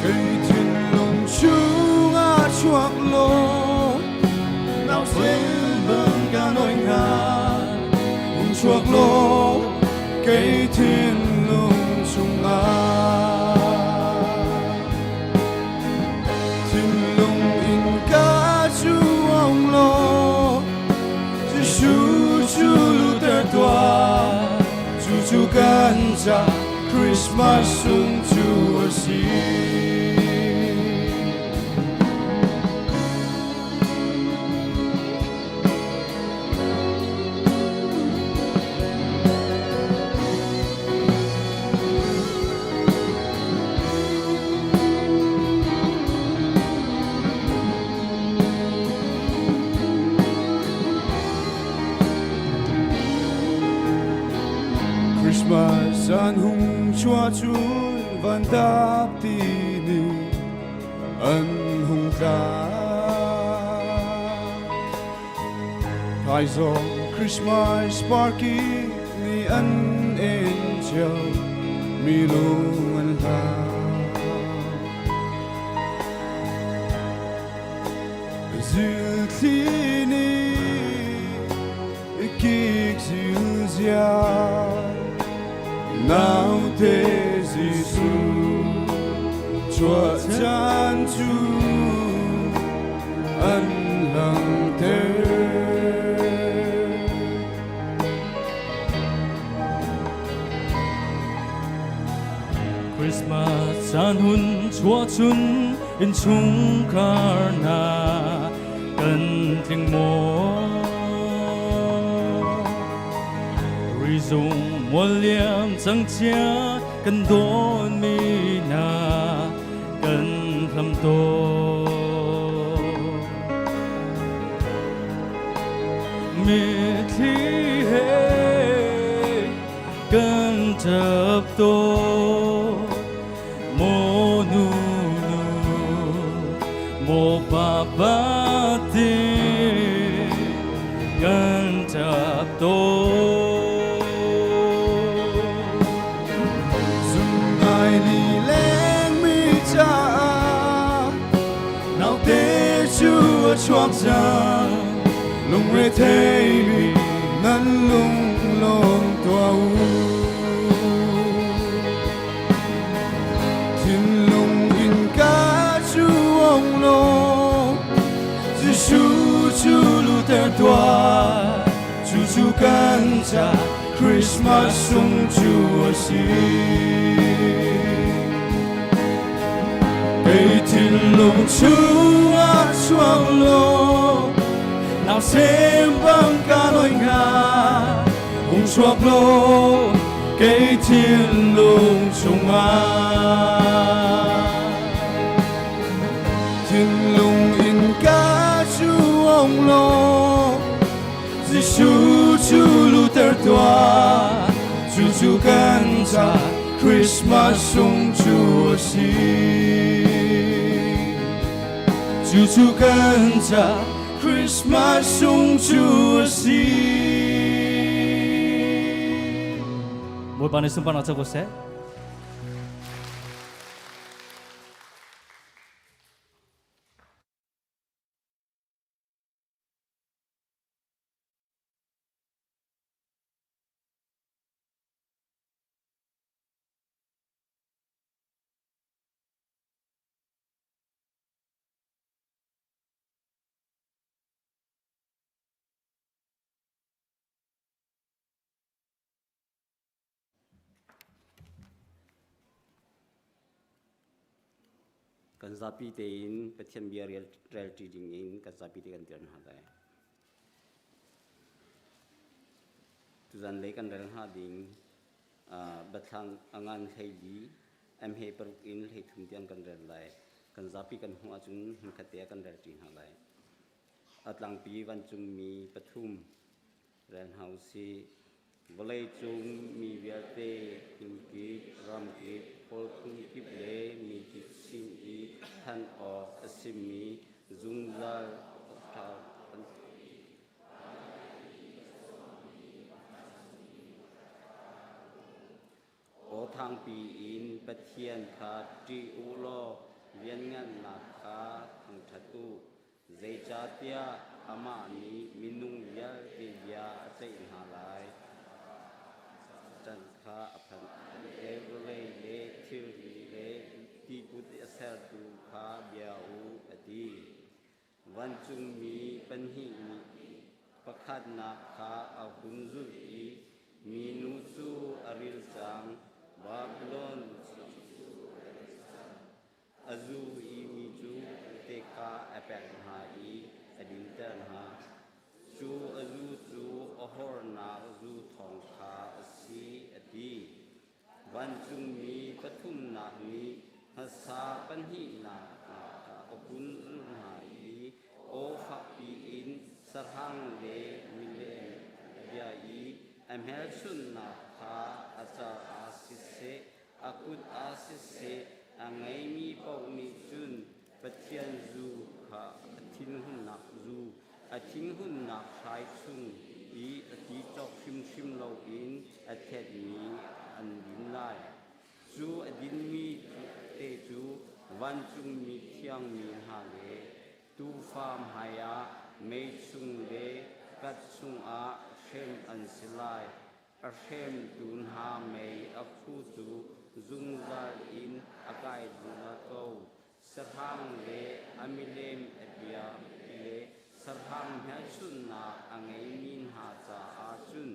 Kei thinlung chungah chuak law nau sel bang ka noi nga hung chuak law kei thinlung chungah thinlung in ka chu ong law Jesuh cu luter tuah cu cu kan ca Christmas sung cu a si. Christmas zan hung chua chun van tap ti ni an hung tla Thaizawng Christmas party ni an en cio mi lung an hla Zilthli nih kik zilzia naute Jesuh chuah caan cu an langhter. Christmas caan hun chuah chun innchungkhar hna kan tling maw? Rizung mual liam cang chia kan dawnmi hna kan hlam tawn. Mitthli he kan ṭap tawn. Maw nu nu, maw papa ti kan ṭap tawn. Zungai li lengmi caah naute cu a chuak cang lungre theimi nan lung lawm tuah u thinlung in ka cu ong law tuah Cucu kan ca Christmas sung cu a si. Kei thinlung chungah chuak law nau sem bang ka loi nga hung chuak law kei thinlung chungah thinlung in ka cu ong law Jesuh cu luter tuah cucu kan ca Christmas sung cu a si. Cucu kan ca Christmas sung cu a si. Bawipa nih sunparnak co ko seh. Kan zapi tein Pathian bia rel relṭi ding in kan zapi te kan dir hna lai. Tuzan lei kan rel hnga ding Biathlang a ngan 14 MH paruk in 33 tiang kan rel lai. Kan zapi kan hmuh ahcun hmunkhat te ah kan relṭi hna lai. A tlangpi vancungmi pathum rel hna usih. Vawleicung mi vialte phun kip, ram kip, pawl phun kip le mi kip sin i thanh awk a simi zungzal Aw thangpi in Pathian kha ṭih u law lianngannak kha thangṭhat u. Zeicahtiah amah nih minung vialte bia a ceih hna lai. Chan kha a phanh. Le vawlei le thilri le tiput a sertu kha bia u, a ti. Vancungmi pahnih nih pakhatnak kha a hun zulh i minu cu a ril cang. Babylon a zu i mi cu te kha a pek hna i a dinter hna. Cu a zu cu a hornak zu thawng kha a si, a ti. Vancungmi pathumnak nih hmasa pahnihnak kha a hun zulh hna i aw fakpi in sahrang le milem a bia i a hmelchunhnak kha a car ah siseh, a kut ah siseh, a ngeimi paoh nih cun Pathian zu kha a thinhunnak zu a thinhunnak hrai chung i a ti cawk hrimhrim loin a thetmi an din lai. Cu a dinmi te cu vancungmi thiangmi hna le tuufa hmaiah mei chung le kat chungah hrem an si lai. A hremtu hna mei a khu cu zungzal in a kai zungzal ko. Sahrang le a milem a bia le sahrang hmelchunhnak a ngeimi hna caah cun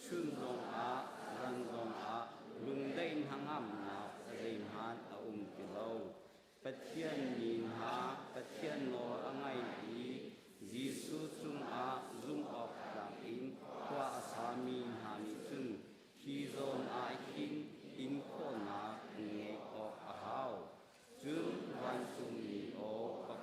chun zongah zan zongah lungdaih hnangamnak zeihmanh a um ti lo. Pathian mi hna Pathian nawl a ngai i Jesuh cungah zumhawktlak in khua a sami hna nih cun hi zawn ah hin in khawhnak an ngeih awk a hau. Cun vancungmi aw pakhat.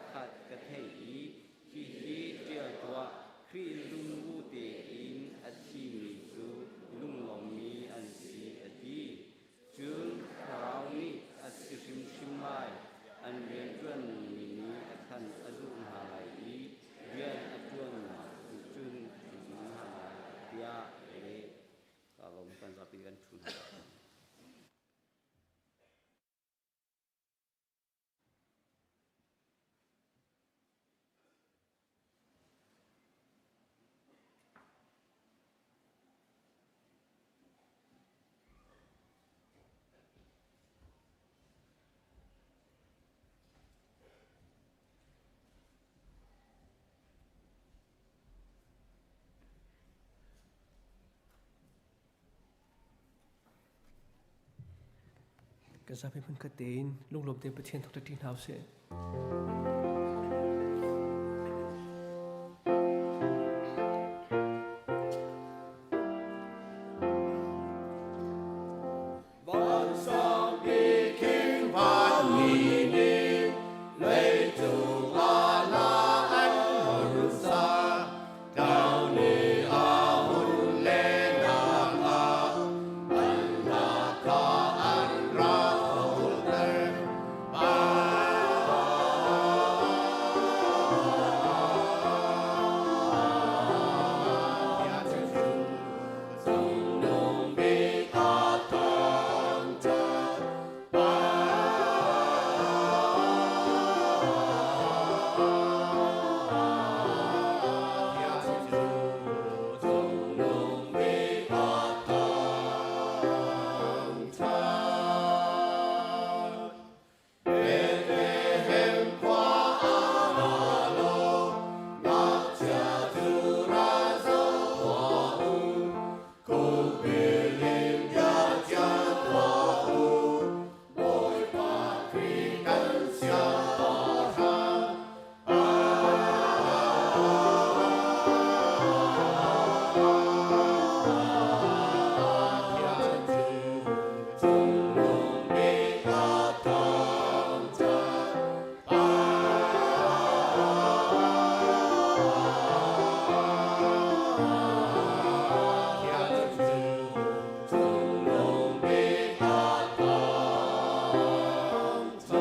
Kan zapi hmunkhat tein lunglawm tein Pathian thawngṭha ṭi hna usih. Vansang king vanmi nih leicung ah hla an hun sa. Tlau nih a hun lenak ah an hla kha an rak holter. Cungnung bik a thangṭhat. Cungnung bik a thangṭhat. Bethlehem khua ah ra law, ngakchia cu ra zoh tuah u. Khukbil in bia chiah tuah u, Bawipa Khrih kan siangpahrang. Cungnung bik a thangṭhat. Cungnung bik a thangṭhat.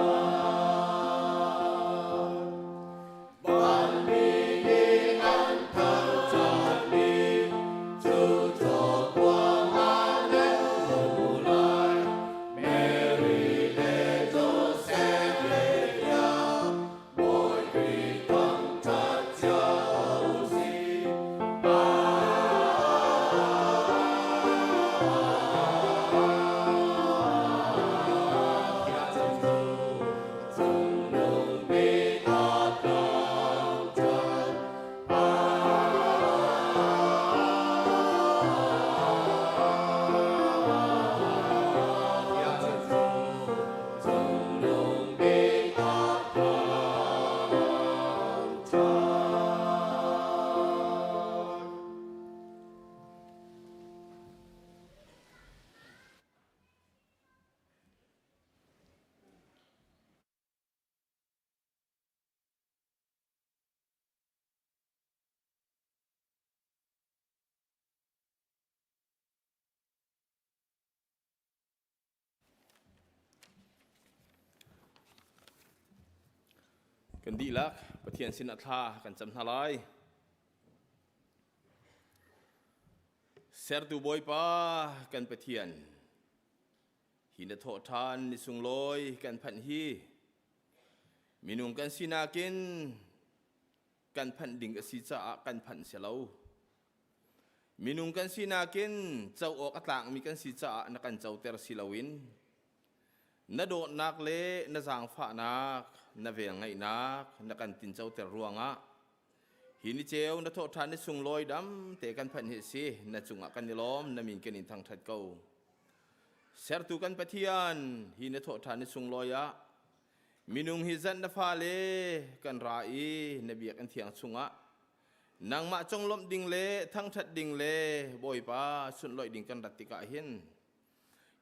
Vanmi nih an thangṭhatmi cu cawkuang ah nan hmu lai. Mary le Josef le tiang Bawi Khrih thangṭhat cio u sih. Cungnung bik a thangṭhat. Cungnung bik a thangṭhat. Kan dihlak Pathian sin ah thla kan cam hna lai. Sertu Bawipa kan Pathian, Hi na thawh ṭhan ni sunglawi kan phanh hi minung kan sinak in kan phanh ding a si caah kan phanh si lo. Minung kan sinak in co awk a tlakmi kan si caah na kan coter si loin na dawtnak le na zaangfahnak, na velngeihnak na kan tincoter ruangah Hi ni ceu na thawh ṭhan ni sunglawi dam te kan phanh hi si na cungah kan i lawm na min kan in thangṭhat ko. Sertu kan Pathian hi na thawh ṭhan ni sunglawi ah minung hi zan na fale kan ra i na biakinn thiang chungah nangmah conglawmh ding le thangṭhat ding le Bawipa sunhlawih ding kan rat tikah hin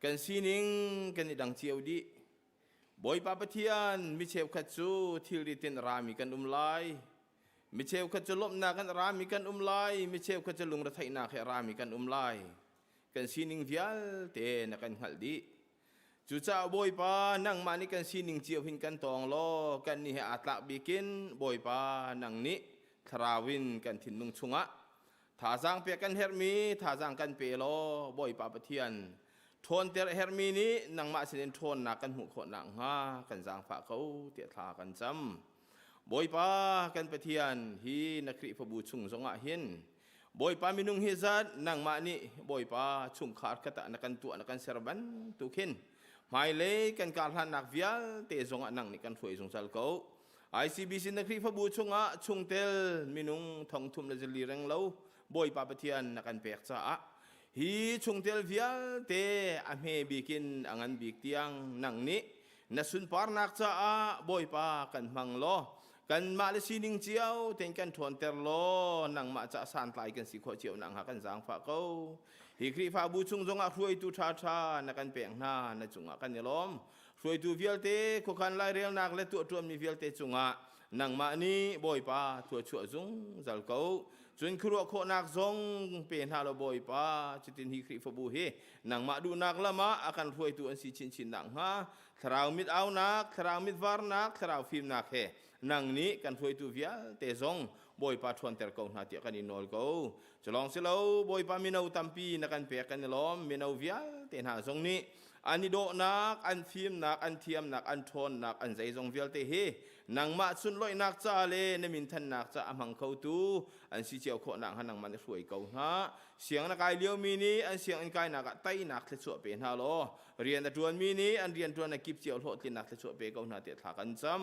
kan sining kan i dang cio dih. Bawipa Pathian, mi cheukhat cu thilri tin a rami kan um lai. Mi cheukhat cu lawmhnak in a rami kan um lai. Mi cheukhat cu lungretheihnak he a rami kan um lai. Kan sining vialte na kan hngalh dih. Cucaah Bawipa, nangmah nih kan sining cio hin kan tawng law kan nih he aa tlak bikin Bawipa, nang nih thlarau in kan thinlung chungah Thazaang pek kan herhmi thazaang kan pe law Bawipa Pathian ṭhawnter a herhmi nih nangmah sinin ṭhawnnak kan hmuh khawh nakhnga kan zaangfah ko tiah thla kan cam. Bawipa kan Pathian hi na Khrihfabu chung zongah hin Bawipa minung hi zat nangmah nih Bawipa chungkhar khat ah na kan tuah na kan ser bantuk hin hmailei kan karhlannak vialte zongah nang nih kan hruai zungzal ko. ICBC na Khrihfabu chungah chungtel minung thongthum le zali reng lo Bawipa Pathian na kan pek caah. Hi chungtel vialte a hme bik in a ngan bik tiang nang nih na sunparnak caah Bawipa kan hmang law kanmah le sining cio tein kan ṭhawnter law nangmah caah santlai kan si khawh cio nakhnga kan zaangfah ko. Hi Khrihfabu chung zongah hruaitu ṭhaṭha na kan pek hna na cungah kan i lawm. Hruaitu vialte khuakhan lairelnak le tuahṭuanmi vialte cungah nangmah nih Bawipa thluachuah zungzal ko. Cun khuaruah khawhnak zong pe hna law Bawipa, cutin hi Khrihfabu hi nangmah duhnak lam ah a kan hruaitu an si chinchin nakhnga thlarau mit aunak, thlarau mit varnak, thlarau fimnak he nang nih kan hruaitu vialte zong Bawipa ṭhawnter ko hna tiah kan in nawl ko. Culawng si lo Bawipa mino tampi na kan pek kan i lawm. Mino vialte hna zong nih an i dawhnak, an fimnak, an thiamnak, an ṭhawnnak, an zeizong vialte hi nangmah sunlawihnak ca le na minthannak ca a hmang khotu an si cio khawh nakhnga nangmah na hruai ko hna. Siang na kai liomi nih an sianginn kainak ah teinak thluachuah pe hna law rian a ṭuanmi nih an rianṭuan a kip cio hlawhtlinnak thluachuah pe ko hna tiah thla kan cam.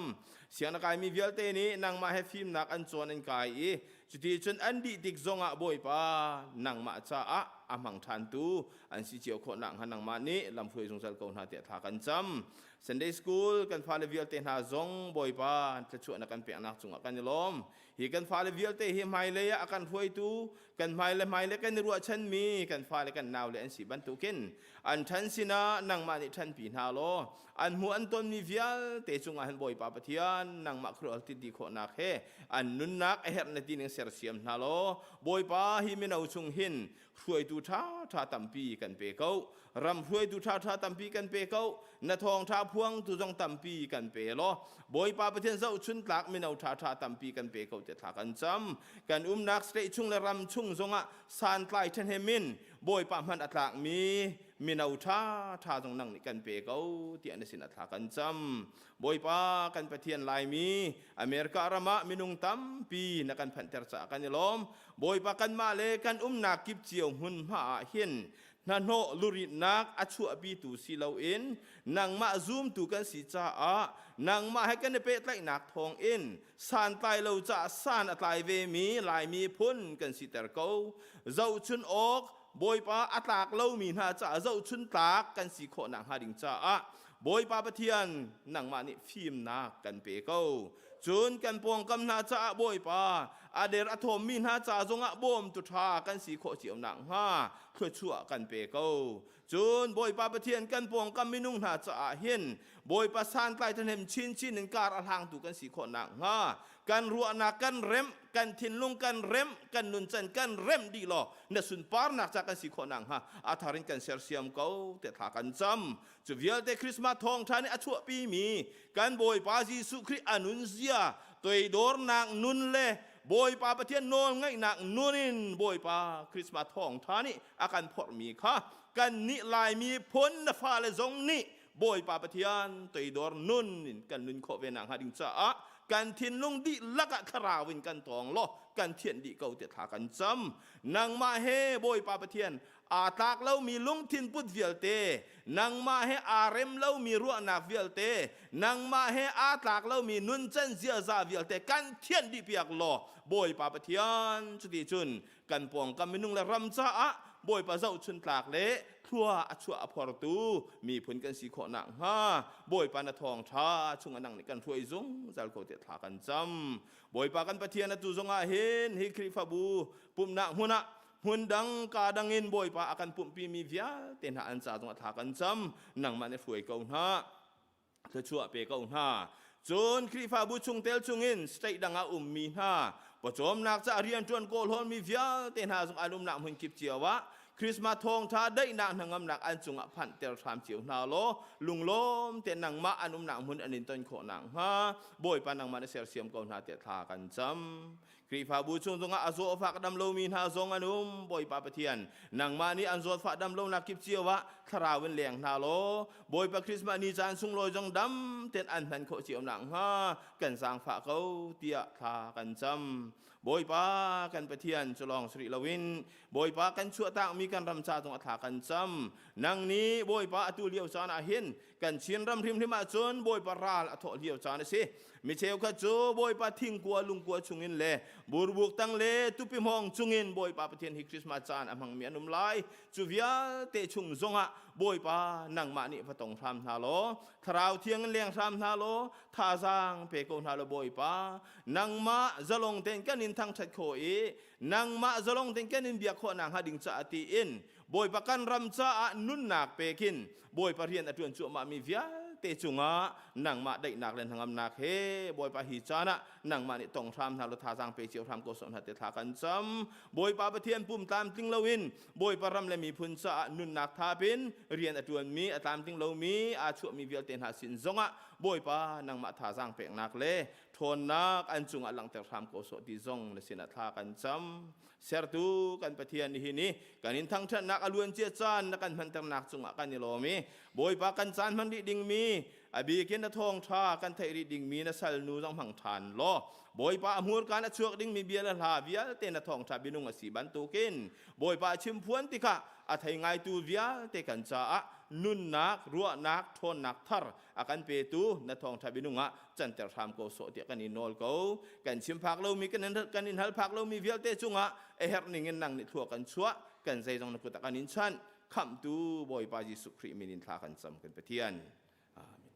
Siang na kaimi vialte nih nangmah he fimnak an cawn an kai i cuti cun an dih tik zongah Bawipa nangmah caah a hmang ṭhantu an si cio khawh nakhnga nangmah nih lamhruai zungzal ko hna tiah thla kan cam. Sunday School kan fale vialte hna zong Bawipa thluachuah na kan peknak cungah kan i lawm. Hi kan fale vialte hi hmailei ah a kan hruaitu, kan hmaile hmaile kan i ruahchanmi kan fale kan naule an si bantukin an ṭhan sinah nangmah nih ṭhanpi hna law an hmuh an tonmi vialte cungah hin Bawipa Pathian nangmah khuaruah ti khawhnak he an nunnak a herh na ti ning sersiam hna law Bawipa hi mino chung hin hruaitu ṭhaṭha tampi kan pe ko ram hruaitu ṭhaṭha tampi kan pe ko na thawngṭha phuangtu zong tampi kan pe law Bawipa Pathian zohchun tlak mino ṭhaṭha tampi kan pe ko tiah thla kan cam kan umnak state chung le ram chung zongah santlai ṭhahnem in Bawipa hman a tlakmi mino ṭhaṭha zong nang nih kan pe ko tiah na sinah thla kan cam Bawipa kan Pathian Laimi America ram ah minung tampi na kan phanhter caah kan i lawm Bawipa kanmah le kan umnak kip cio hmunhma ah hin hnahnawh luritnak a chuahpitu si loin nangmah zumtu kan si caah nangmah he kan i pehtlaihnak thawngin santlai lo caah san a tlai vemi Laimi phun kan siter ko. Zohchun awk Bawipa a tlak lomi hna caah zohchun tlak kan si khawh nakhnga ding caah Bawipa Pathian nangmah nih fimnak kan pe ko. Cun kan pawngkam hna caah Bawipa a der a thawmmi hna ca zongah bawmtu ṭha kan si khawh cio nakhnga thluachuah kan pe ko. Cun Bawipa Pathian kan pawngkam minung hna caah hin Bawipa santlai ṭhahnem chinchin in kar a hlangtu kan si khawh nakhnga kan ruahnak kan remh, kan thinlung kan remh, kan nuncan kan remh dih law na sunparnak ca kan si khawh nakhnga a thar in kan sersiam ko tiah thla kan cam. Cu vialte Christmas thawngṭha nih a chuahpimi kan Bawipa Jesuh Khrih a nunzia toidornak nun le Bawipa Pathian nawlngaihnak nun in Bawipa Christmas thawngṭha nih a kan phorhmi kha kannih Laimi phun na fale zong nih Bawipa Pathian toidor nun in kan nun khawh ve nakhnga ding caah kan thinlung dihlak ah thlarau in kan tawng law kan thianh dih ko tiah thla kan cam. Nangmah he Bawipa Pathian aa tlak lomi lungthin put vialte, nangmah he aa rem lomi ruahnak vialte, nangmah he aa tlak lomi nuncan ziaza vialte kan thianh dih piak law Bawipa Pathian cuti cun kan pawngkam minung le ram caah Bawipa zohchun tlak le thlua a chuah a phortu miphun kan si khawh nakhnga Bawipa na thawngṭha chung nang nih kan hruai zungzal ko tiah thla kan cam. Bawipa kan Pathian atu zongah hin hi Khrihfabu pumhnak hmun ah hmun dang ka dang in Bawipa a kan pumhpimi vialte hna an ca zongah thla kan cam nangmah nih hruai ko hna thluachuah pe ko hna cun Khrihfabu chungtel chungin state dang ah ummi hna pawcawmnak ca rianṭuan kawlhawnmi vialte hna zong an umnak hmun kip cio ah Christmas thawngṭha daihnak hnangamnak an cungah phanhter hram cio hna law lunglawm te nangmah an umnak hmun an in ton khawh nakhnga Bawipa nangmah na sersiam ko hna tiah thla kan cam Khrihfabu chung zongah a zawfak dam lomi hna zong an um. Bawipa Pathian, nangmah nih an zawtfah dam lonak kip cio ah thlarau in leng hna law Bawipa Christmas ni caan sunglawi zong dam tein an hman khawh cio nakhnga kan zaangfah ko tiah thla kan cam. Bawipa kan Pathian cu lawng si rih loin Bawipa kan chuahtakmi kan ram ca zong a thla kan cam. Nang nih Bawipa atu lio caan ah hin Kan Chin ram hrimhrim ahcun Bawipa ral a thawh lio caan a si. Mi cheukhat cu Bawipa thingkua lungkua chungin le burbuk tang le tupi hmawng chungin Bawipa Pathian hi Christmas caan a hmangmi an um lai. Cu vialte chung zongah Bawipa nangmah nih va tong hram hna law, Thlarau thiang in leng hram hna law, thazaang pe ko hna law Bawipa, nangmah zalong tein kan in thangṭhat khawh i nangmah zalong tein kan in biak khawh nakhnga ding caah tiin Bawipa kan ram caah nunnak pekin Bawipa rian a ṭuan cuahmahmi vialte cungah nangmah daihnak le hnangamnak he Bawipa hi caan ah nangmah nih tong hram hna law thazaang pe cio hram ko sawh hna te thla kan cam. Bawipa Pathian pum tlamtling loin Bawipa ram le miphun caah nunnak thapin rian a ṭuanmi a tlamtling lomi aa chuahmi vialte hna sin zongah Bawipa nangmah thazaang peknak le ṭhawnnak an cungah langhter hram ko sawh ti zong na sinah thla kan cam. Sertu kan Pathian nihin i kan in thangṭhatnak a luancia caan na kan hmanternak cungah kan i lawm i Bawipa kan caan hman rih dingmi a bikin na thawngṭha kan theih rih dingmi na salnu zong hmang ṭhan law Bawipa a hmurka na chuak dingmi bia le hla vialte na thawngṭha binung a si bantukin Bawipa a chimphuan tikah a thei ngaitu vialte kan caah nunnak ruahnak ṭhawnnak thar a kan petu na thawngṭha minung ah canter hram ko sawh tiah kan in nawl ko. Kan chim phak lomi kan in kan in hal phak lomi vialte cungah a herh ning in nang nih thlua kan chuah kan zeizong na kut ah kan in chanh. Khamhtu Bawipa Jesuh Khrih min in thla kan cam kan Pathian. Amen.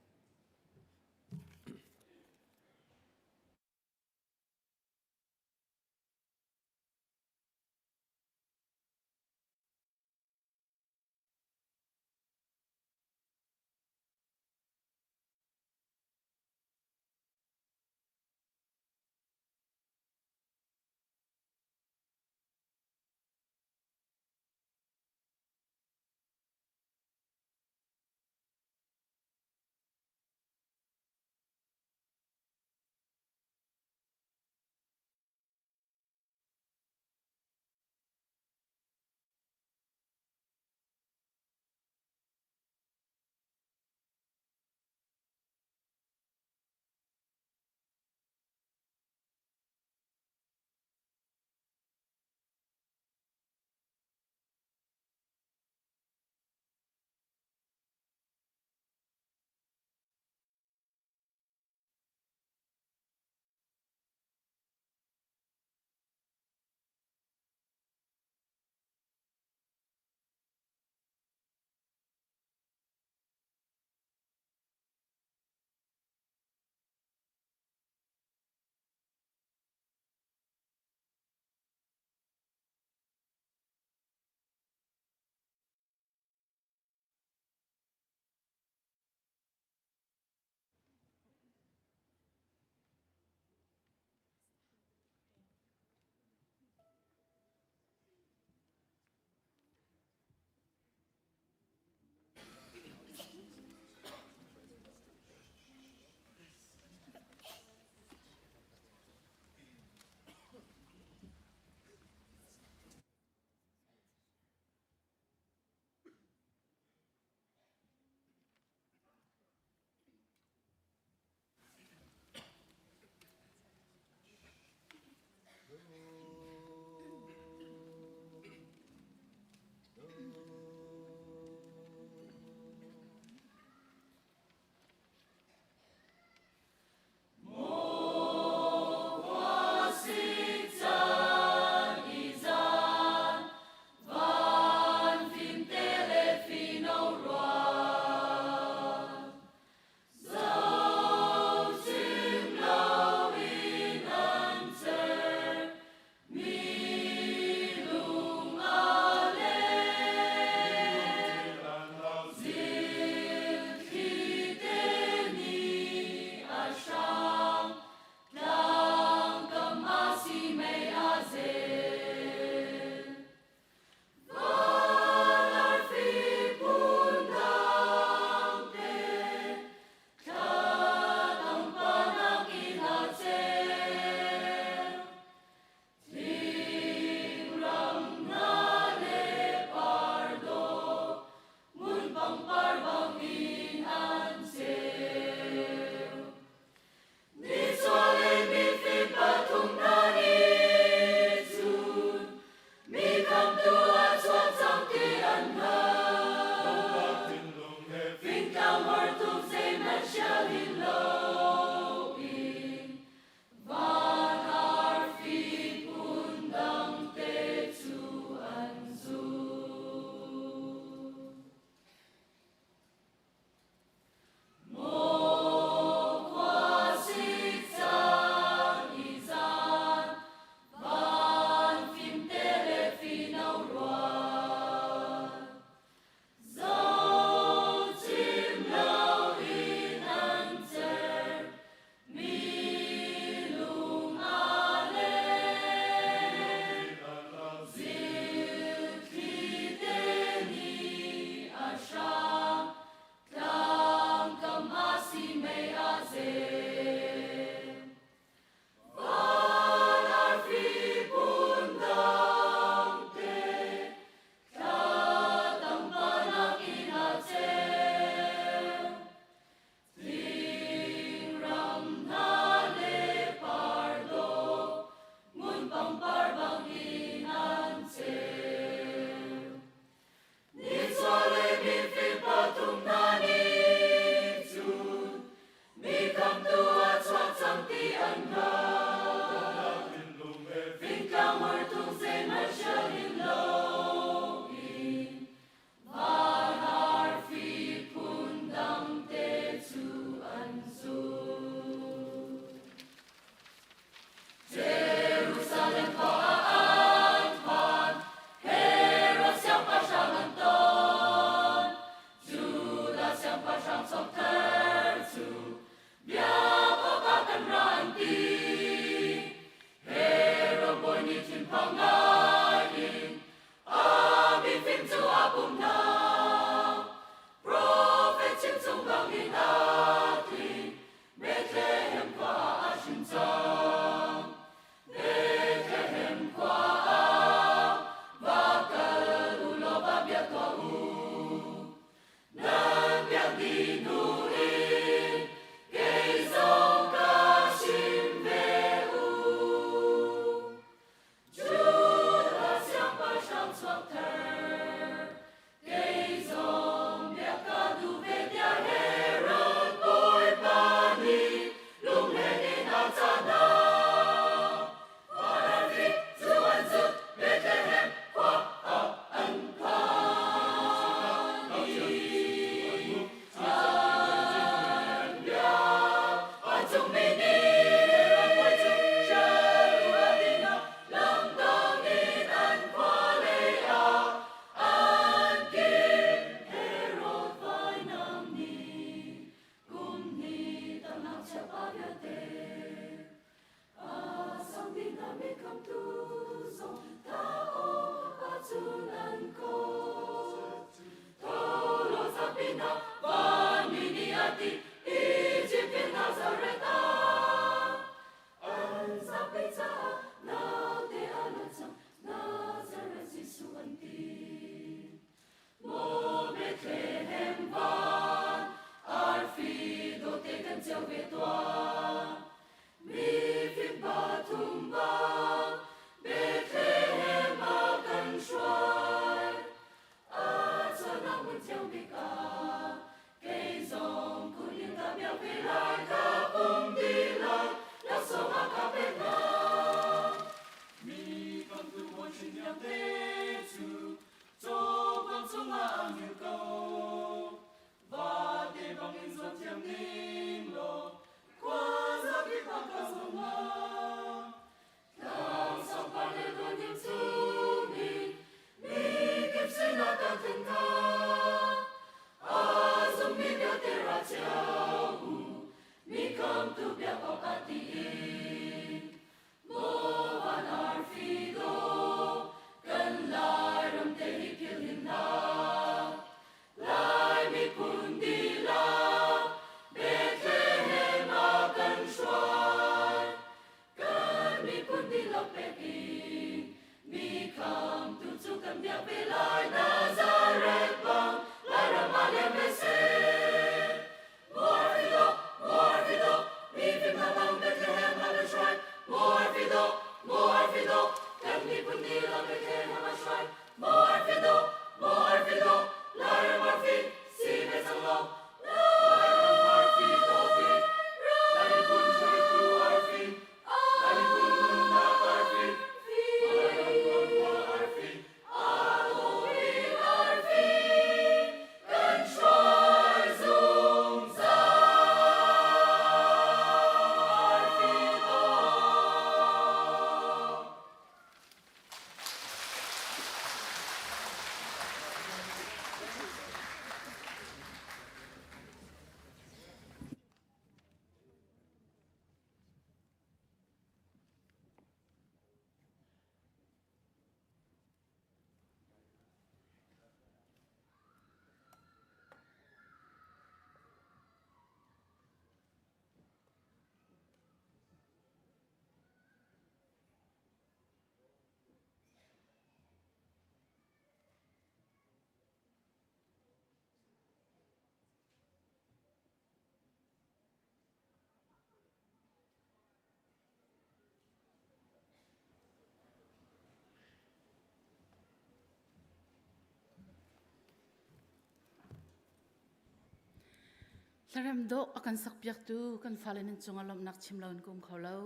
Hlarem dawh a kan sakpiaktu kan fale nan cungah lawmhnak chim lo in ka um kho lo.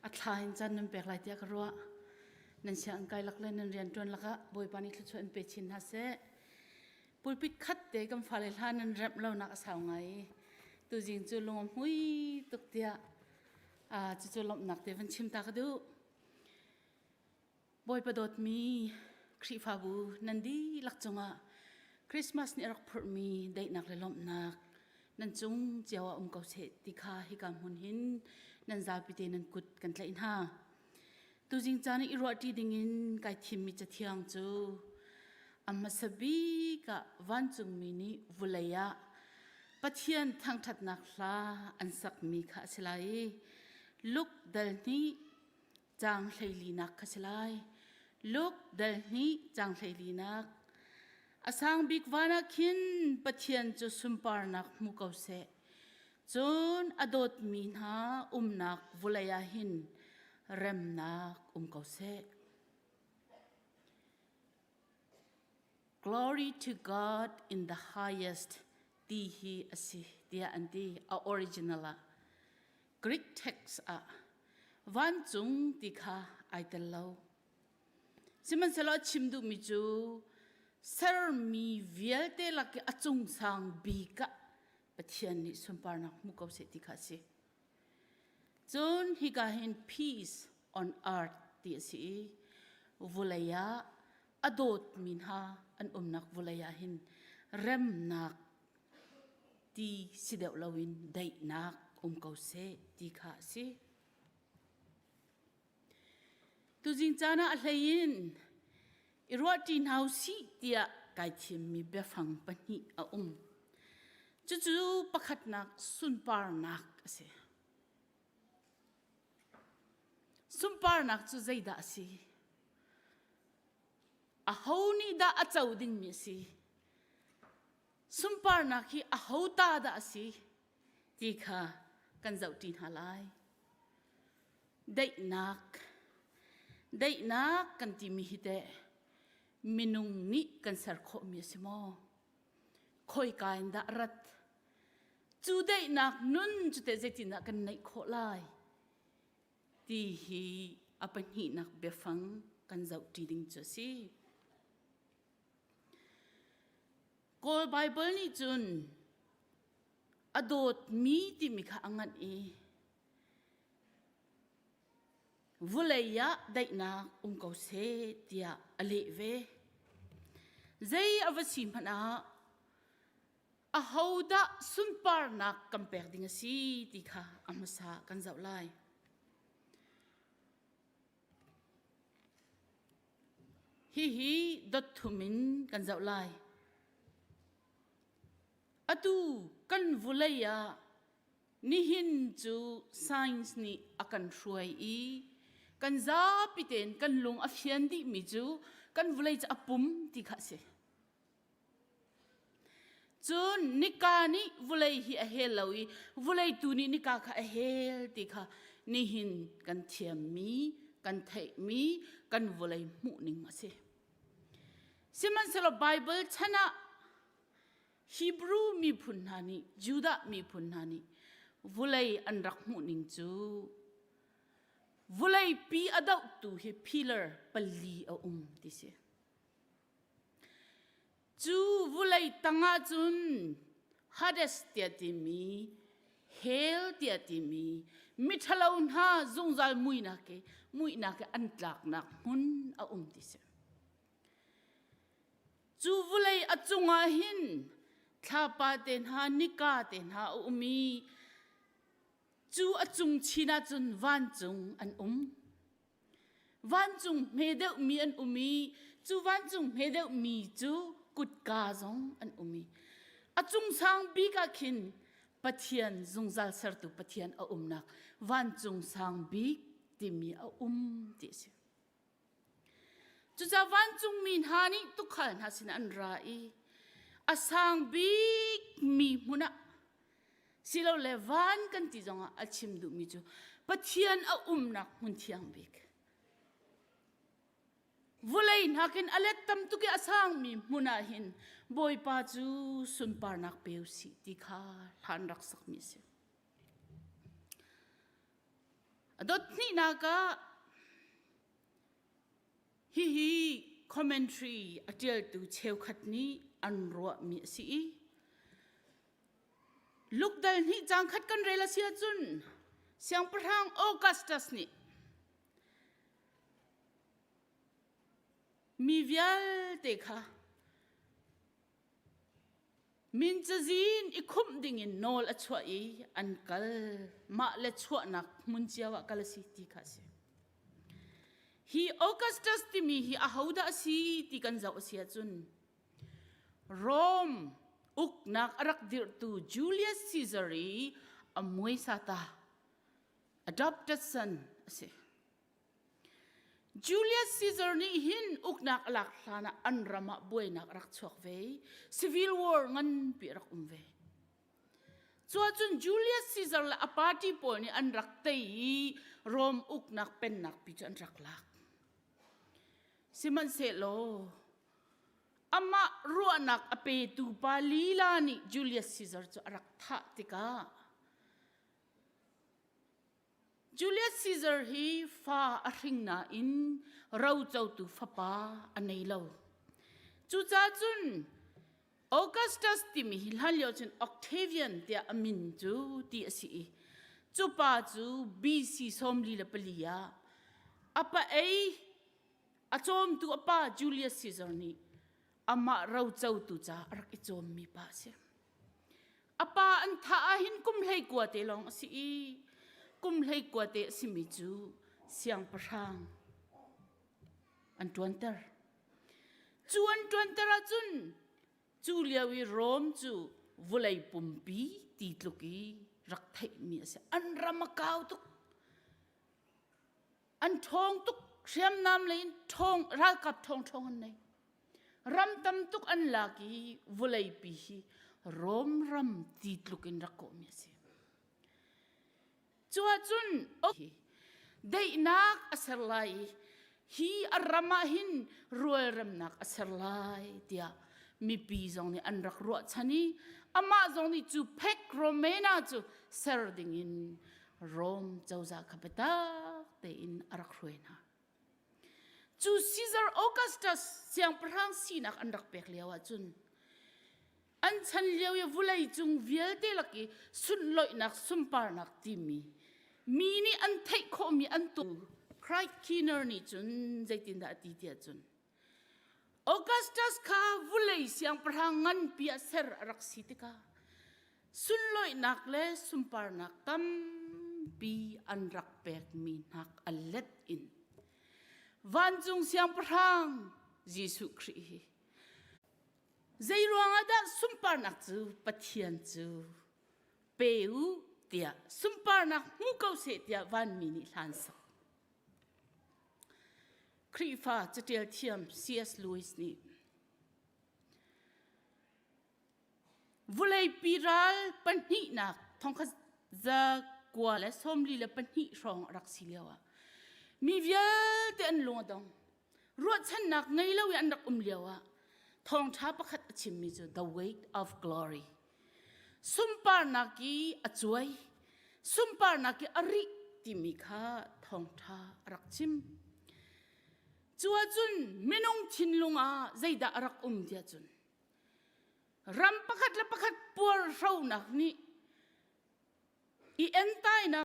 A thla in caan nan pek lai tiah ka ruah. Nan sianginn kai lak le nan rianṭuan lakah Bawipa nih thluachuah in pe chin hna seh. Pulpit khat te kan fale hla nan remh lonak a sau ngai i tuzing cu lung a hmui tuk tiah cucu lawmhnak te van chim ta ka duh. Bawipa dawtmi Khrihfabu nan dihlak cungah Christmas nih a rak phurhmi daihnak le lawmhnak nan cung cio ah um ko seh ti kha hika hmun hin nan zapi te nan kut kan tlaih hna. Tuzing caan i ruahṭi dingin kai thimmi cathiang cu a hmasa bik ah vancungmi nih vulei ah Pathian thangṭhatnak hla an sakmi kha a si lai i Luke dal hnih caang hleilinak kha si lai. Luke dal hnih caang hleilinak A sang bik van ah khin Pathian cu sunparnak hmu ko seh. Cun a dawtmi hna umnak vulei ah hin remnak um ko seh. Glory to God in the highest ti hi a si tiah an ti a original ah. Greek text ah vancung ti kha ai tel lo. Sihmanhsehlaw a chim duhmi cu sermi vialte lak i a cung sang bik ah Pathian nih sunparnak hmu ko seh ti kha a si. Cun hika hin peace on earth ti a si i vulei ah a dawtmi hna an umnak vulei ah hin remnak ti si deuh loin daihnak um ko seh ti kha a si. Tuzing caan ah a hlei in i ruahṭi hna usih tiah kai thimmi biafang pahnih a um. Cucu pakhatnak sunparnak a si. Sunparnak cu zeidah a si? Aho nih dah a co dingmi a si? Sunparnak hi aho ta dah a si? Ti kha kan zohṭi hna lai. Daihnak. Daihnak kan timi hi teh minung nih kan ser khawhmi a si maw? Khoika in dah rat? Cu daihnak nun cu teh zeitindah kan neih khawh lai? Ti hi a pahnihnak biafang kan zohṭi ding cu a si. Kawl Baibal nih cun a dawtmi timi kha a nganh i Vulei ah daihnak um ko seh tiah a leh ve. Zei a va si hmanh ah ahodah sunparnak kan pek ding a si ti kha a hmasa kan zoh lai. Hihi dot thum in kan zoh lai. Atu kan vulei ah Nihin cu science nih a kan hruai i kan zapi tein kan lung a fian dihmi cu kan vawlei cu a pum ti kha a si. Cun nika nih vawlei hi a hel lo i vawlei tu nih nika kha a hel ti kha nihin kan thiammi, kan theihmi, kan vawlei hmuhning a si. Sihmanhsehlaw Baibal chan ah Hebrew miphun hna nih Judah miphun hna nih vulei an rak hmuhning cu vulei pi a dohtu hi pillar pali a um ti si. Cu vulei tangah cun Hades tiah timi hell tiah timi miṭhalo hna zungzal muihnak i muihnak i an tlaknak hmun a um ti si. Cu vawlei a cungah hin thlapa te hna, nika te hna a um i cu a cung chin ahcun vancung an um. Vancung hme deuhmi an um i cu vancung hme deuhmi cu kutka zong an um i a cung sang bik ah khin Pathian zungzal sertu Pathian a umnak vancung sang bik timi a um ti a si. Cucaah vancungmi hna nih tuukhal hna sinah an ra i a sang bikmi hmun ah silole van kan ti zongah a chim duhmi cu Pathian a umnak hmun thiang bik. Vawlei nakin a let tam tuk i a sangmi hmun ah hin Bawipa cu sunparnak pe u sih ti kha hlan rak sakmi a si. A dot hnihnak ah hihi commentary a ṭialtu cheukhat nih an ruahmi a si i Luke dal hnih caang khat kan rel a si ahcun Siangpahrang Augustus nih mi vialte kha Min cazin i khumh dingin nawl a chuah i an kal. Mah le chuahnak hmun cio ah kal a si ti kha a si. Hi Augustus timi hi ahodah a si ti kan zoh a si ahcun Rome uknak a rak dirhtu Julius Caesar i a muaisa ta adopted son a si. Julius Caesar nih hin uknak a lak hlan ah an ram ah buainak a rak chuak ve. Civil war nganpi a rak um ve. Cuahcun Julius Caesar le a party pawl nih an rak tei i Rome uknak pennak pi cu an rak lak. Sihmanhsehlaw amah ruahnak a petu pa lila nih Julius Caesar cu a rak thah tikah Julius Caesar hi fa a hring nain rocotu fapa a nei lo. Cucaah cun Augustus timi hi hlanlio cun Octavian tiah a min cu ti a si i cu pa cu BC 44 ah a pa ei a cawmtu a pa Julius Caesar nih amah rocotu caah a rak i cawmmi pa a si. A pa an thah ahhin kum 19 te lawng a si i kum 19 te a simi cu siangpahrang. An ṭuanter. Cu an ṭuanter ahcun cu lio i Rom cu vawlei pumpi ti tluk i rak theihmi a si. An ram a kau tuk. An ṭhawng tuk. Hriamnam lei in ṭhawng, ralkap ṭhawng ṭhawng an nei. Ram tam tuk an lak i vawleipi hi Rom ram ti tluk in rak kawhmi a si. Cu ahcun daihnak a ser lai i hi a ram ah hin rualremnak a ser lai tiah mipi zong nih an rak ruahchan i amah zong nih cu Pax Romana cu ser dingin Rom cozah kha biatak tein a rak hruai hna. Cu Caesar Augustus siangpahrang sinak an rak pek lio ahcun an chan lio i vulei cung vialte lak i sunhlawihnak sunparnak timi mi nih an theih khawhmi an tu Craig Keener nih cun zeitindah a ti tiah cun Augustus kha vulei siangpahrang nganpi ah ser a rak si tikah sunlawihnak le sunparnak tampi an rak pekmi hnak a let in vancung siangpahrang Jesuh Khrih hi zei ruangah dah sunparnak cu Pathian cu pe u tiah sunparnak hmu ko seh tiah vanmi nih hlan sak Khrihfa catial thiam C.S. Lewis nih Vuleipi ral pahnihnak thongkhat zakua le 42 hrawng a rak si lio ah mi vialte an lung a dong. Ruahchannak ngei lo i an rak um lio ah thawngṭha pakhat a chimmi cu the weight of glory. Sunparnak i a cuai, sunparnak i a rih timi kha thawngṭha a rak chim. Cu ahcun minung thinlung ah zeidah a rak um tiah cun ram pakhat le pakhat puarhronak nih i entainak.